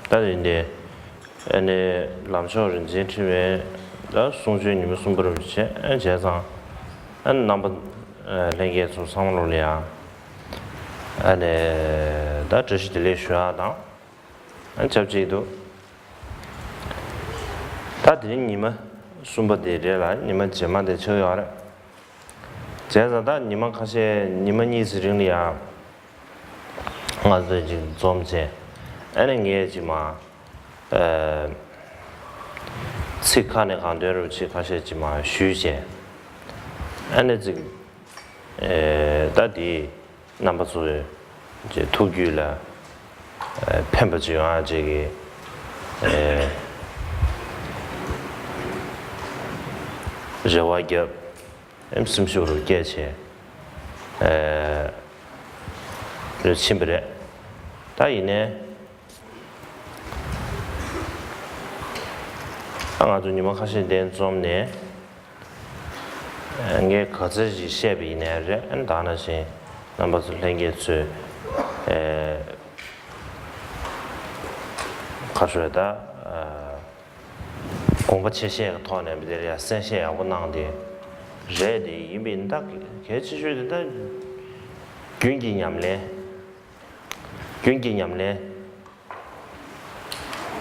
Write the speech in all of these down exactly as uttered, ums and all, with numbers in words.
ད་ཡིན་ཏེ། ཨ་ནི་ལམ་མཆོག་རིག་འཛིན་ཕྲེང་བའི་ད་གསུང་ཆོས་ཉི་མ་གསུམ་པ་རུ་བྱས། ཨ་བྱས་ཙང་ཨ་རྣམ་པ་ལྷན་རྒྱས་ཚོ་ཚང་མ་ལོ་ལ་ཡང་ཨ་ནི་ད་བཀྲ་ཤིས་བདེ་ལེགས་ཞུ་ཡག་དང་ཨ་ཆབས་ཅིག་ཏུ། ད་དེ་རིང་ཉི་མ་གསུམ་པ་དེ་རེད་ལ། ཉི་མ་རྗེས་མ་དེ་ཆགས་ཡོད་རེད། བྱས་ཙང་ད་ཉི་མ་ཁ་ཤས་ཉི་མ་གཉིས་ཙམ་རིང་ལ་ཡང་ང་ཚོས་ཅིག་འཛོམས་བྱས། ཨ་ནི་ངས་ཅིག་མ་ཨ་ཚིག་ཁ་ནས་གང་འདོད་རུ་ཅིག་ཁ་ཤས་ཅིག་མ་ཞུས་བྱས། ཨ་ནི་ཅིག་ཨ་ད་དེ་རྣམ་པ་ཚོའི་ཅིག་ཐུགས་རྒྱུད་ལ་ཨ་ཕན་པ་ཅིག་ཡོང་ཡག་ཅིག་གི་ཨ་རེ་བ་བརྒྱབ། ཨེམ་སེམས་ཤུགས་རུ་སྐྱེད་བྱས། ཨེ་རུ་ཕྱིན་པ་རེད། ད་ཡིན་ནའི་ད་ང་ཚོ་ཉི་མ་ཁ་ཤས་འདིར་འཛོམས་ནས། ཨེ་ངས་ག་ཚོད་ཅིག་བཤད་པ་ཡིན་ནའི་རེད། ཨེ་ད་ནང་བཞིན་རྣམ་པ་ཚོ་ལྷན་རྒྱས་ཚོས་ཨེ་ག་ཚོད་ད་ཨེ། དགོངས་པ་ཆེ་བཞེས་ཀྱི་ཐོག་ནས་འདིར་ཡང་གསན་བཞེས་ཡག་པོ་གནང་སྟེ་རེད། དེ་ཡིན་པས་ད་གལ་ཆེ་ཤོས་དེ་ད་རྒྱུན་གྱི་ཉམས་ལེན། རྒྱུན་གྱི་ཉམས་ལེན་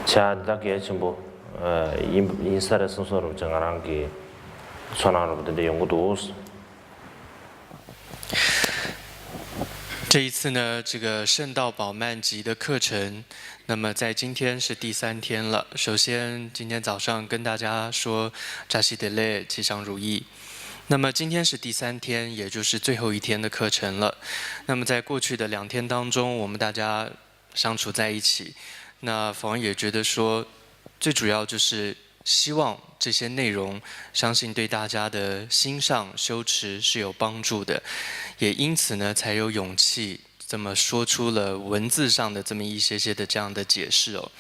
བྱ་ད་གལ་ཆེན་པོ་ཡིན་ཡིན་ས་རེད་བསམ་སོང་རུ་ཅིག་ང་རང་གི་ཚོར་སྣང་རུ་དེ་འདྲ་ཡོང་གི་འདུག།这一次呢，这个圣道宝曼集的课程，那么在今天是第三天了。首先，今天早上跟大家说扎西德勒吉祥如意。那么今天是第三天，也就是最后一天的课程了。那么在过去的两天当中，我们大家相处在一起，那反而也觉得说，最主要就是希望这些内容，相信对大家的心上修持是有帮助的，也因此呢，才有勇气这么说出了文字上的这么一些些的这样的解释哦。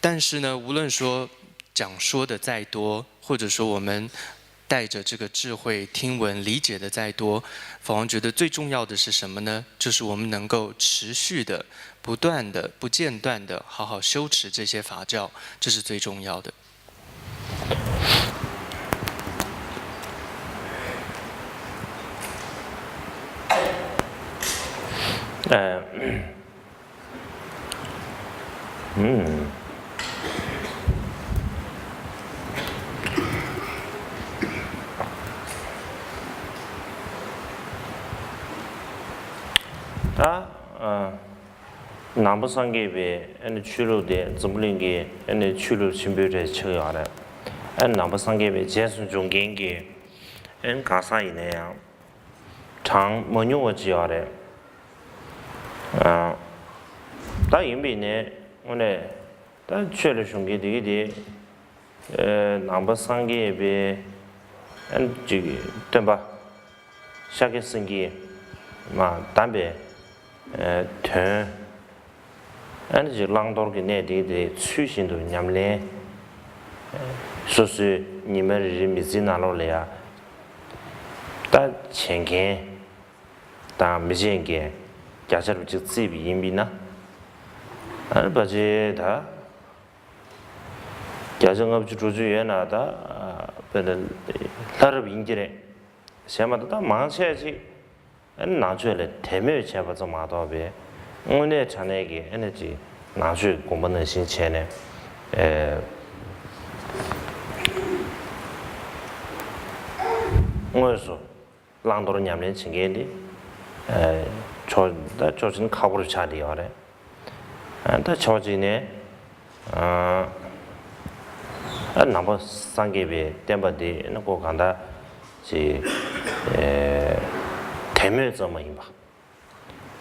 但是呢，无论说讲说的再多，或者说我们带着这个智慧听闻理解的再多，反而觉得最重要的是什么呢？就是我们能够持续的、不断的、不间断的好好修持这些法教，这是最重要的。呃，嗯。ད་ཨ་ནང་པ་སངས་རྒྱས་པའི་ཨ་ནི་ཆོས་ལུགས་དེ་འཛམ་བུ་གླིང་གི་ཨ་ནི་ཆོས་ལུགས་ཆེན་པོའི་གྲས་ཆགས་ཡོད་རེད། ཨ་ནི་ནང་པ་སངས་རྒྱས་པའི་རྗེས་སུ་འཇུག་མཁན་གྱི་ཨ་ནི་གང་ཟག་ཡིན་ན་ཡང་གྲངས་མ་ཉུང་བ་ཅིག་ཡོད་རེད། ཨ་ད་ཡིན་པ་ཡིན་ནའི་དངོས་གནས་ད་ཆོས་ལ་ཞུགས་མཁན་དེ་གི་དེ་ཨ་ནང་པ་སངས་རྒྱས་པའི་ཨ་ནི་ཅིག་སྟོན་པ་ཤཱཀྱ་སེང་གེ་མ་གདམས་པའི་ཨ་དོན། ཨ་ནི་ཅིག་བླང་དོར་གྱི་གནད་དེ་དེ་ཚུལ་བཞིན་དུ་ཉམས་ལེན། སོ་སོའི་ཉི་མ་རེ་རེའི་མི་ཚེའི་ནང་ལོགས་ལ་ཡ་ད་བྱེད་མཁན་དང་མི་བྱེད་མཁན་བརྒྱ་ཆ་རུ་གཅིག་བརྩིས་པ་ཡིན་པས་ན། ཨ་ནི་ཕལ་ཆེར་ད་བརྒྱ་ཆ་ལྔ་བཅུ་དྲུག་ཅུ་ཡོད་ན་ད་དཔེར་ན་ལྷ་རབ་ཡིན་གྱི་རེད། བྱས་མ་ད་ད་མང་ཆེ་ཅིག་ཨ་ནི་ནང་ཆོས་ལ་དད་མོས་བྱས་པ་ཙམ་མ་གཏོགས་པའི་དངོས་གནས་དྲང་གནས་ཀྱི་ཨ་ནི་ཅིག་ནང་ཆོས་དགོངས་པ་ནང་བཞིན་བྱས་ནས་ཨེ་དངོས་སུ་བླང་དོར་ཉམས་ལེན་བྱེད་མཁན་དེ་ཨེ་ཕྱོགས་ད་ཕྱོགས་གཅིག་ནས་ཁག་པོ་རུ་ཆགས་བསྡད་ཡོད་རེད། ཨ་ད་ཕྱོགས་གཅིག་ནས་ཨ་ནང་པ་སངས་རྒྱས་པའི་བསྟན་པ་འདི་ནི་ཁོ་གང་ལྟར་ཅིག་ཨེ་དད་མོས་ཙམ་མ་ཡིན་པ།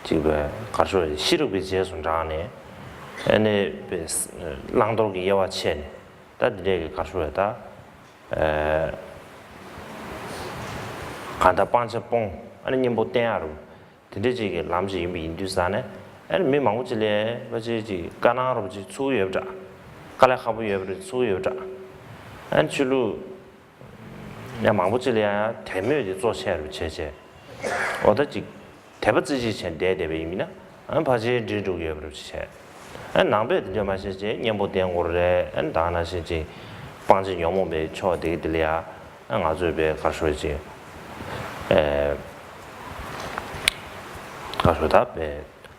ཅིག་པའི་གར་ཤོར་ཤེས་རིག་པའི་རྗེས་སུ་འབྲངས་ནས་ཨ་ནི་པའི་བླང་དོར་གྱི་དབྱེ་བ་ཕྱེ་ནས་ད་འདི་འདྲས་ཀྱི་གར་ཤོར་ད་ཨེ་གང་ལྟར་སྤང་བྱ་སྤོང་ཨ་ནི་གཉེན་པོ་བསྟེན་ཡ་རུ། དེ་འདྲ་ཅིག་གི་ལམ་ཞིག་ཡིན་པ་ཡིན་དུས་ཙང་ནས་ཨ་ནི་མི་མང་པོ་ཅིག་ལ་ཕལ་ཆེར་ཅིག་དཀའ་སྣང་རོབ་ཅིག་ཚུགས་ཡོད་པ་འདྲ། དཀའ་ལས་ཁག་པོ་ཡོད་པ་རེད་ཚུགས་ཡོད་པ་འདྲ། ཨ་ནི་ཆོས་ལུགས་ཡང་མང་པོ་ཅིག་ལ་ཡང་དད་མོས་དེ་གཙོ་ཆེ་རུ་བྱས་བྱས། འོ་ད་ཅིག་དད་པ་རྩེ་གཅིག་བྱས་བསྡད་བསྡད་པ་ཡིན་ན་ཨ་ནི་ཕལ་ཆེར་འགྲིག་འགྲོ་གི་ཡོད་པ་རེད་བྱས། ཨ་ནང་པས་དེ་འདྲ་མ་བྱེད་ཅེས་གཉེན་པོ་བསྟེན་དགོས་རེད། ཨ་ད་ནང་བཞིན་ཅིག་སྤང་བྱ་ཉོན་མོངས་པའི་ཕྱོགས་དེ་གི་དེ་ལ་ཡ་ཨ་ང་ཚོས་པའི་ག་ཤོད་ཅིག་ཨེ་ག་ཤོད་ད་པའི་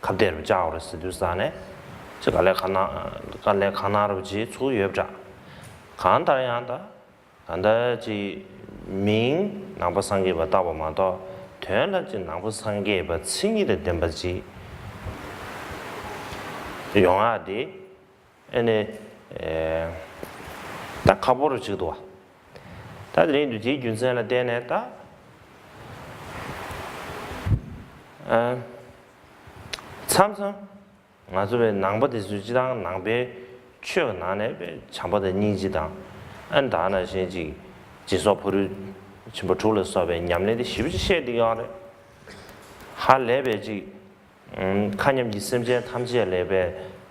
ཁ་གཏད་རུ་བཅག་དགོས་རེད་ཟེར་དུས་ས་ནས་ཅིག་དཀའ་ལས་ཁག་ན་དཀའ་ལས་ཁག་ན་རུ་ཅིག་ཚུགས་ཡོད་པ་འདྲ། གང་ལྟར་ཡང་ད། ད་ལྟ་ཅིག་མིང་ནང་པ་སངས་རྒྱས་པ་བཏགས་པ་མ་གཏོགས་དོན་ལ་ཅིག་ནང་པ་སངས་རྒྱས་པ་མཚན་ཉིད་དང་ལྡན་པ་ཅིག་ཡོང་ཡག་དེ་ཨ་ནི་ཨེ་ད་ཁག་པོ་རུ་ཅིག་འདུག་བ། ད་དེ་རིང་དུས་དེའི་རྒྱུ་མཚན་ལ་བརྟེན་ནས་ད་ཨ་མཚམས་མཚམས། ང་ཚོ་བའི་ནང་པ་དེ་ཚོས་སྤྱི་བཏང་ནང་པའི་ཆོས་ཀྱི་ནང་ནས་བའི་བྱམས་པ་དང་སྙིང་རྗེ་དང་། ཨ་ནི་ད་ནང་བཞིན་ཅིག་སྦྱིན་སོགས་ཕ་རོལ་ཕྱིན་པ་དྲུག་ལ་སོགས་པའི་ཉམས་ལེན་དེ་ཞེ་པོ་ཅིག་བཤད་བསྡད་ཡོད་རེད། ཧ་ལས་པའི་ཅིག་མཁའ་མཉམ་གྱི་སེམས་ཅན་ཐམས་ཅད་ལ་བའི་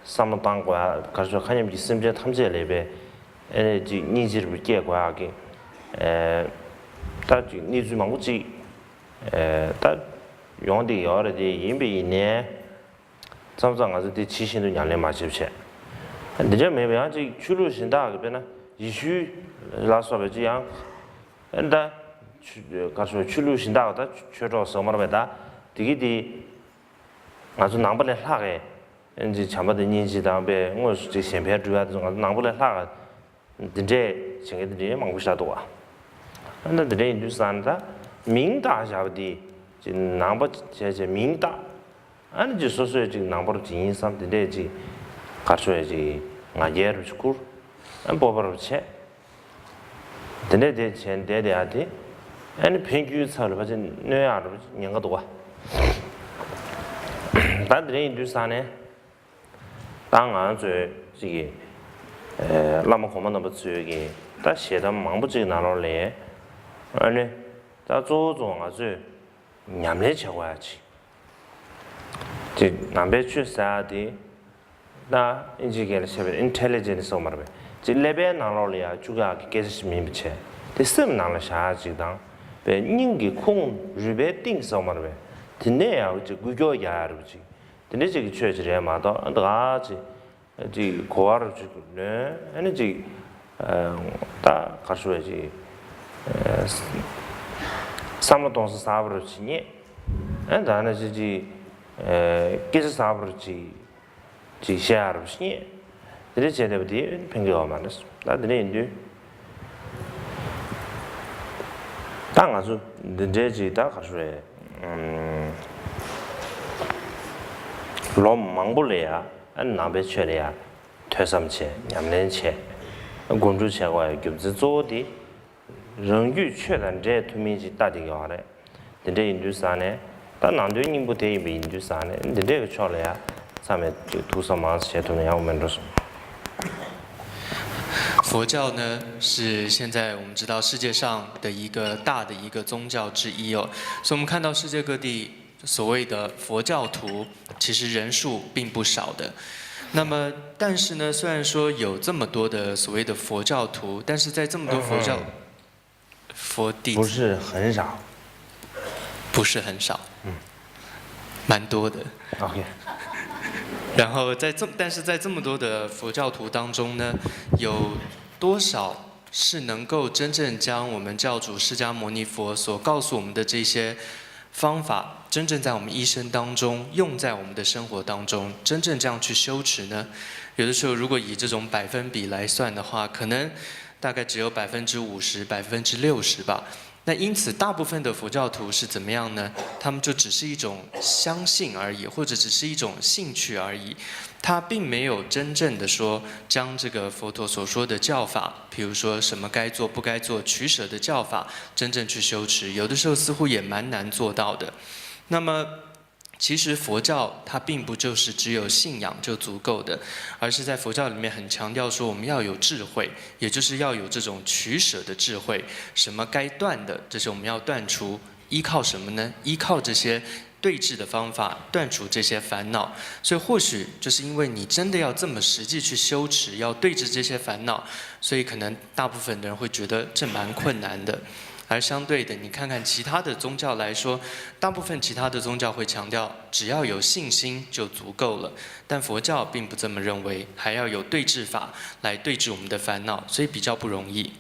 བསམ་བློ་བཏང་དགོས་ཡ་ག་རེ་ཟེར་མཁའ་མཉམ་གྱི་སེམས་ཅན་ཐམས་ཅད་ལ་བའི་ཨ་ནི་ཅིག་སྙིང་རྗེ་རུ་སྐྱེ་དགོས་ཡ་གི་ཨེ་ད་ཅིག་གནས་ཚུལ་མང་པོ་ཅིག་ཨེ་ད་ཡོང་བསྡད་ཡོད་རེད། དེ་ཡིན་པ་ཡིན་ནའི། མཚམས་མཚམས་ང་ཚོ་འདི་ཇི་བཞིན་དུ་ཉམས་ལེན་མ་བྱེད་པ་བྱས། འདི་འདྲ་མེད་པ་ཡང་ཅིག་ཆོས་ལུགས་གཞན་དག་གི་དཔེར་ན་ཡེ་ཤུ་ལ་སོགས་པའི་ཅིག་ཡང་ཨེ་ད་ཆོས་ག་རེ་ཟེར་ཆོས་ལུགས་གཞན་དག་གི་ད་ཆོས་གྲོགས་ཟེར་མ་རེད་པས། ད་དེ་གི་དེ་ང་ཚོ་ནང་པ་ལས་ལྷག་གི་ཨེ་ཅིག་བྱམས་པ་དང་སྙིང་རྗེ་དང་པའི་དངོས་སུ་ཅིག་གཞན་ཕན་སྒྲུབ་ཡ་དེ་ཚོ་ང་ཚོ་ནང་པ་ལས་ལྷག་གི་འདི་འདྲས་བྱེད་མཁན་འདི་འདྲས་མང་པོ་ཞིག་འདུག་བ། ཨ་ནི་འདི་འདྲས་ཡིན་དུས་ཙང་ད་མིང་བཏགས་བཞག་པ་འདི་ཅིག་ནང་པ་བྱས་བྱས་མིང་བཏགས། ཨ་ནི་ཅིག་སོ་སོས་ཅིག་ནང་པ་རུ་ཅིག་ཡིན་བསམ་དེ་འདྲས་ཅིག་ག་རེ་ཟེར་ཅིག་ང་རྒྱལ་རུ་ཅིག་ཁུར། ཨ་ནི་སྤོབས་པ་རུ་བྱས། དེ་འདྲས་དེ་བྱས་བསྡད་བསྡད་ཡ་དེ་ཨ་ནི་ཕན་རྒྱུའི་ཚབ་ལ་ཕལ་ཆེར་གནོད་ཡག་རུ་ཉེན་ཁ་འདུག་བ། ད་འདི་འདྲས་ཡིན་དུས་ཙང་ནས། ད་ང་ཚོས་ཅིག་གི་ཨེ་བླ་མ་གོང་མ་རྣམ་པ་ཚོས་ཀྱི་ད་ཞལ་གདམས་མང་པོ་ཅིག་ནང་ལོགས་ལས་ཨ་ནི་ད་གཙོ་བོ་གཙོ་བོ་ང་ཚོས་ཉམས་ལེན་བྱེད་དགོས་ཡ་ཅིག་ཅིག་ནང་པའི་ཆོས་ཟེར་ཡ་དེ་ད་ཨིན་ཇིའི་སྐད་ལ་བཤད་པའི་ཨིན་ཊེ་ལི་ཇེན་སི་ཟེར་བ་མ་རེད་པས། ཅིག་ཀླད་པའི་ནང་ལོགས་ལ་ཡ་བཅུག་ཡག་གི་སྐད་ཆ་ཞིག་མིན་པ་བྱས་དེ་སེམས་ནང་ལ་བཞག་ཡ་ཅིག་དང་པའི་སྙིང་གི་ཁུངས་རུས་པའི་གཏིང་ཟེར་བ་མ་རེད་པས། དེ་ནས་ཡ་ཅིག་འགུལ་སྐྱོད་རྒྱག་ཡ་རེད་པ་ཅིག་དེ་འདྲ་ཅིག་གི་ཆོས་ཅིག་རེད་མ་གཏོགས་ཨ་འདི་ག་ཅིག་ཅིག་གོ་བ་རུ་ཅིག་ལོན་ཨ་ནི་ཅིག་ཨ་ད་ག་རེ་ཞུ་བ་ཅིག་ཨ་བསམ་བློ་གཏོང་ས་གསར་པ་རུ་ཅིག་རྙེད། ཨ་ད་ནི་ཅིག་ཅིག་ཨ་སྐད་ཆ་གསར་པ་རུ་ཅིག་ཅིག་བཤད་ཡ་རུ་ཅིག་རྙེད། དེ་འདྲ་བྱས་བསྡད་པ་དེ་ཕན་གྱི་ཡོད་མ་རེད། ད་དེ་འདྲ་ཡིན་དུས། ད་ང་ཚོ་འདི་འདྲའི་ཅིག་ད་ག་རེ་རེད། ལོ་མང་པོ་ལ་ཡ་ཨ་ནང་པའི་ཆོས་ལ་ཡ་ཐོས་བསམ་བྱས་ཉམས་ལེན་བྱས་སྒོམ་སྒྲུབ་བྱས་དགོས་ཡ་རྒྱུ་མཚན་གཙོ་བོ་དེ་རང་རྒྱུད་ཆོས་དང་འདྲེས་ཐུབ་མིན་ཅིག་ལྟ་བསྡད་ཀྱི་ཡོད་རེད། དེ་འདྲ་ཡིན་དུས་ཙང་ནས་ད་ནང་དོན་སྙིང་པོ་དེ་ཡིན་པ་ཡིན་དུས་ཙང་ནས་འདི་འདྲའི་གི་ཕྱོགས་ལ་ཡ་ཚང་མས་ཐུགས་བསམ་མང་ཙམ་བྱེད་ཐུབ་ན་ཡག་པོ་མེད་འགྲོ་སོང་། 佛教呢，是现在我们知道世界上的一个大的一个宗教之一哦，所以我们看到世界各地所谓的佛教徒，其实人数并不少的。那么，但是呢，虽然说有这么多的所谓的佛教徒，但是在这么多佛教佛弟子不是很少。不是很少，嗯，蛮多的。 OK。 然后在这，但是在这么多的佛教徒当中呢，有多少是能够真正将我们教主释迦牟尼佛所告诉我们的这些方法，真正在我们一生当中用在我们的生活当中，真正这样去修持呢？有的时候，如果以这种百分比来算的话，可能大概只有百分之五十、百分之六十吧。那因此，大部分的佛教徒是怎么样呢？他们就只是一种相信而已，或者只是一种兴趣而已。他并没有真正的说将这个佛陀所说的教法，比如说什么该做不该做、取舍的教法，真正去修持。有的时候似乎也蛮难做到的。那么，其实佛教它并不就是只有信仰就足够的，而是在佛教里面很强调说我们要有智慧，也就是要有这种取舍的智慧。什么该断的，这是我们要断除。依靠什么呢？依靠这些对治的方法，断除这些烦恼。所以或许就是因为你真的要这么实际去修持，要对治这些烦恼，所以可能大部分的人会觉得这蛮困难的。而相对的，你看看其他的宗教来说，大部分其他的宗教会强调，只要有信心就足够了，但佛教并不这么认为，还要有对治法来对治我们的烦恼，所以比较不容易。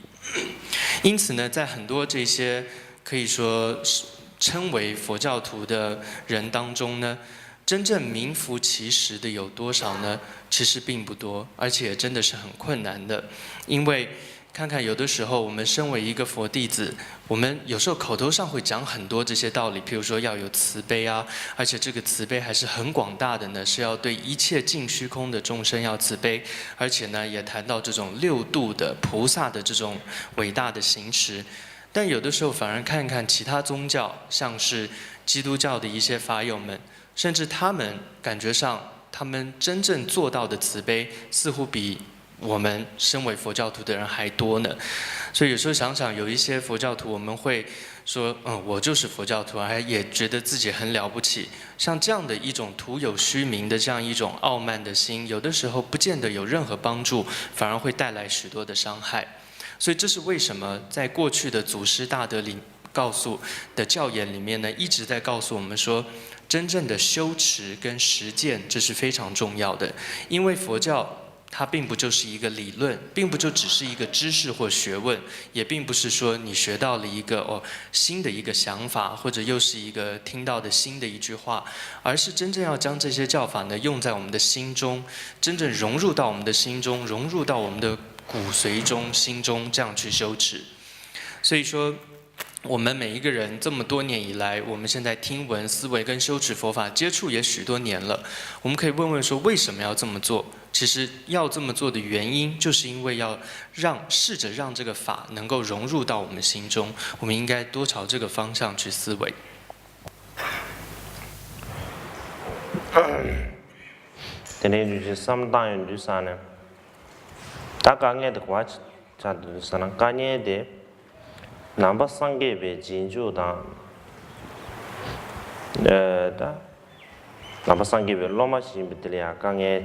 因此呢，在很多这些可以说是称为佛教徒的人当中呢，真正名副其实的有多少呢？其实并不多，而且真的是很困难的，因为看看，有的时候我们身为一个佛弟子，我们有时候口头上会讲很多这些道理，譬如说要有慈悲啊，而且这个慈悲还是很广大的呢，是要对一切尽虚空的众生要慈悲，而且呢，也谈到这种六度的菩萨的这种伟大的行持。但有的时候反而看看其他宗教，像是基督教的一些法友们，甚至他们感觉上，他们真正做到的慈悲，似乎比我们身为佛教徒的人还多呢。所以有时候想想，有一些佛教徒，我们会说：“嗯，我就是佛教徒”，还也觉得自己很了不起。像这样的一种徒有虚名的这样一种傲慢的心，有的时候不见得有任何帮助，反而会带来许多的伤害。所以这是为什么在过去的祖师大德里告诉的教言里面呢，一直在告诉我们说，真正的修持跟实践，这是非常重要的。因为佛教它并不就是一个理论，并不就只是一个知识或学问，也并不是说你学到了一个，哦，新的一个想法，或者又是一个听到的新的一句话，而是真正要将这些教法呢用在我们的心中，真正融入到我们的心中，融入到我们的骨髓中、心中，这样去修持。所以说，我们每一个人这么多年以来，我们现在听闻、思维跟修持佛法接触也许多年了，我们可以问问说为什么要这么做？其实要这么做的原因，就是因为要让，试着让这个法能够融入到我们心中，我们应该多朝这个方向去思维。 དེ་ནས་རྒྱུ་ཅིག་བསམ་བློ་བཏང་ཡོང་དུས་ཙང་ནས། ད་དཀའ་ངལ་དེ་ག་བ་ཆགས་འདུག་ཟེར་ན། དཀའ་ངལ་དེ་ནང་པ་སངས་རྒྱས་པའི་རྗེས་འཇུག་དང་། ཨ། ད་ནང་པ་སངས་རྒྱས་པའི་སློབ་མ་ཞིག་ཡིན་པ་དེ་ལ་ཡང་དཀའ་ངལ།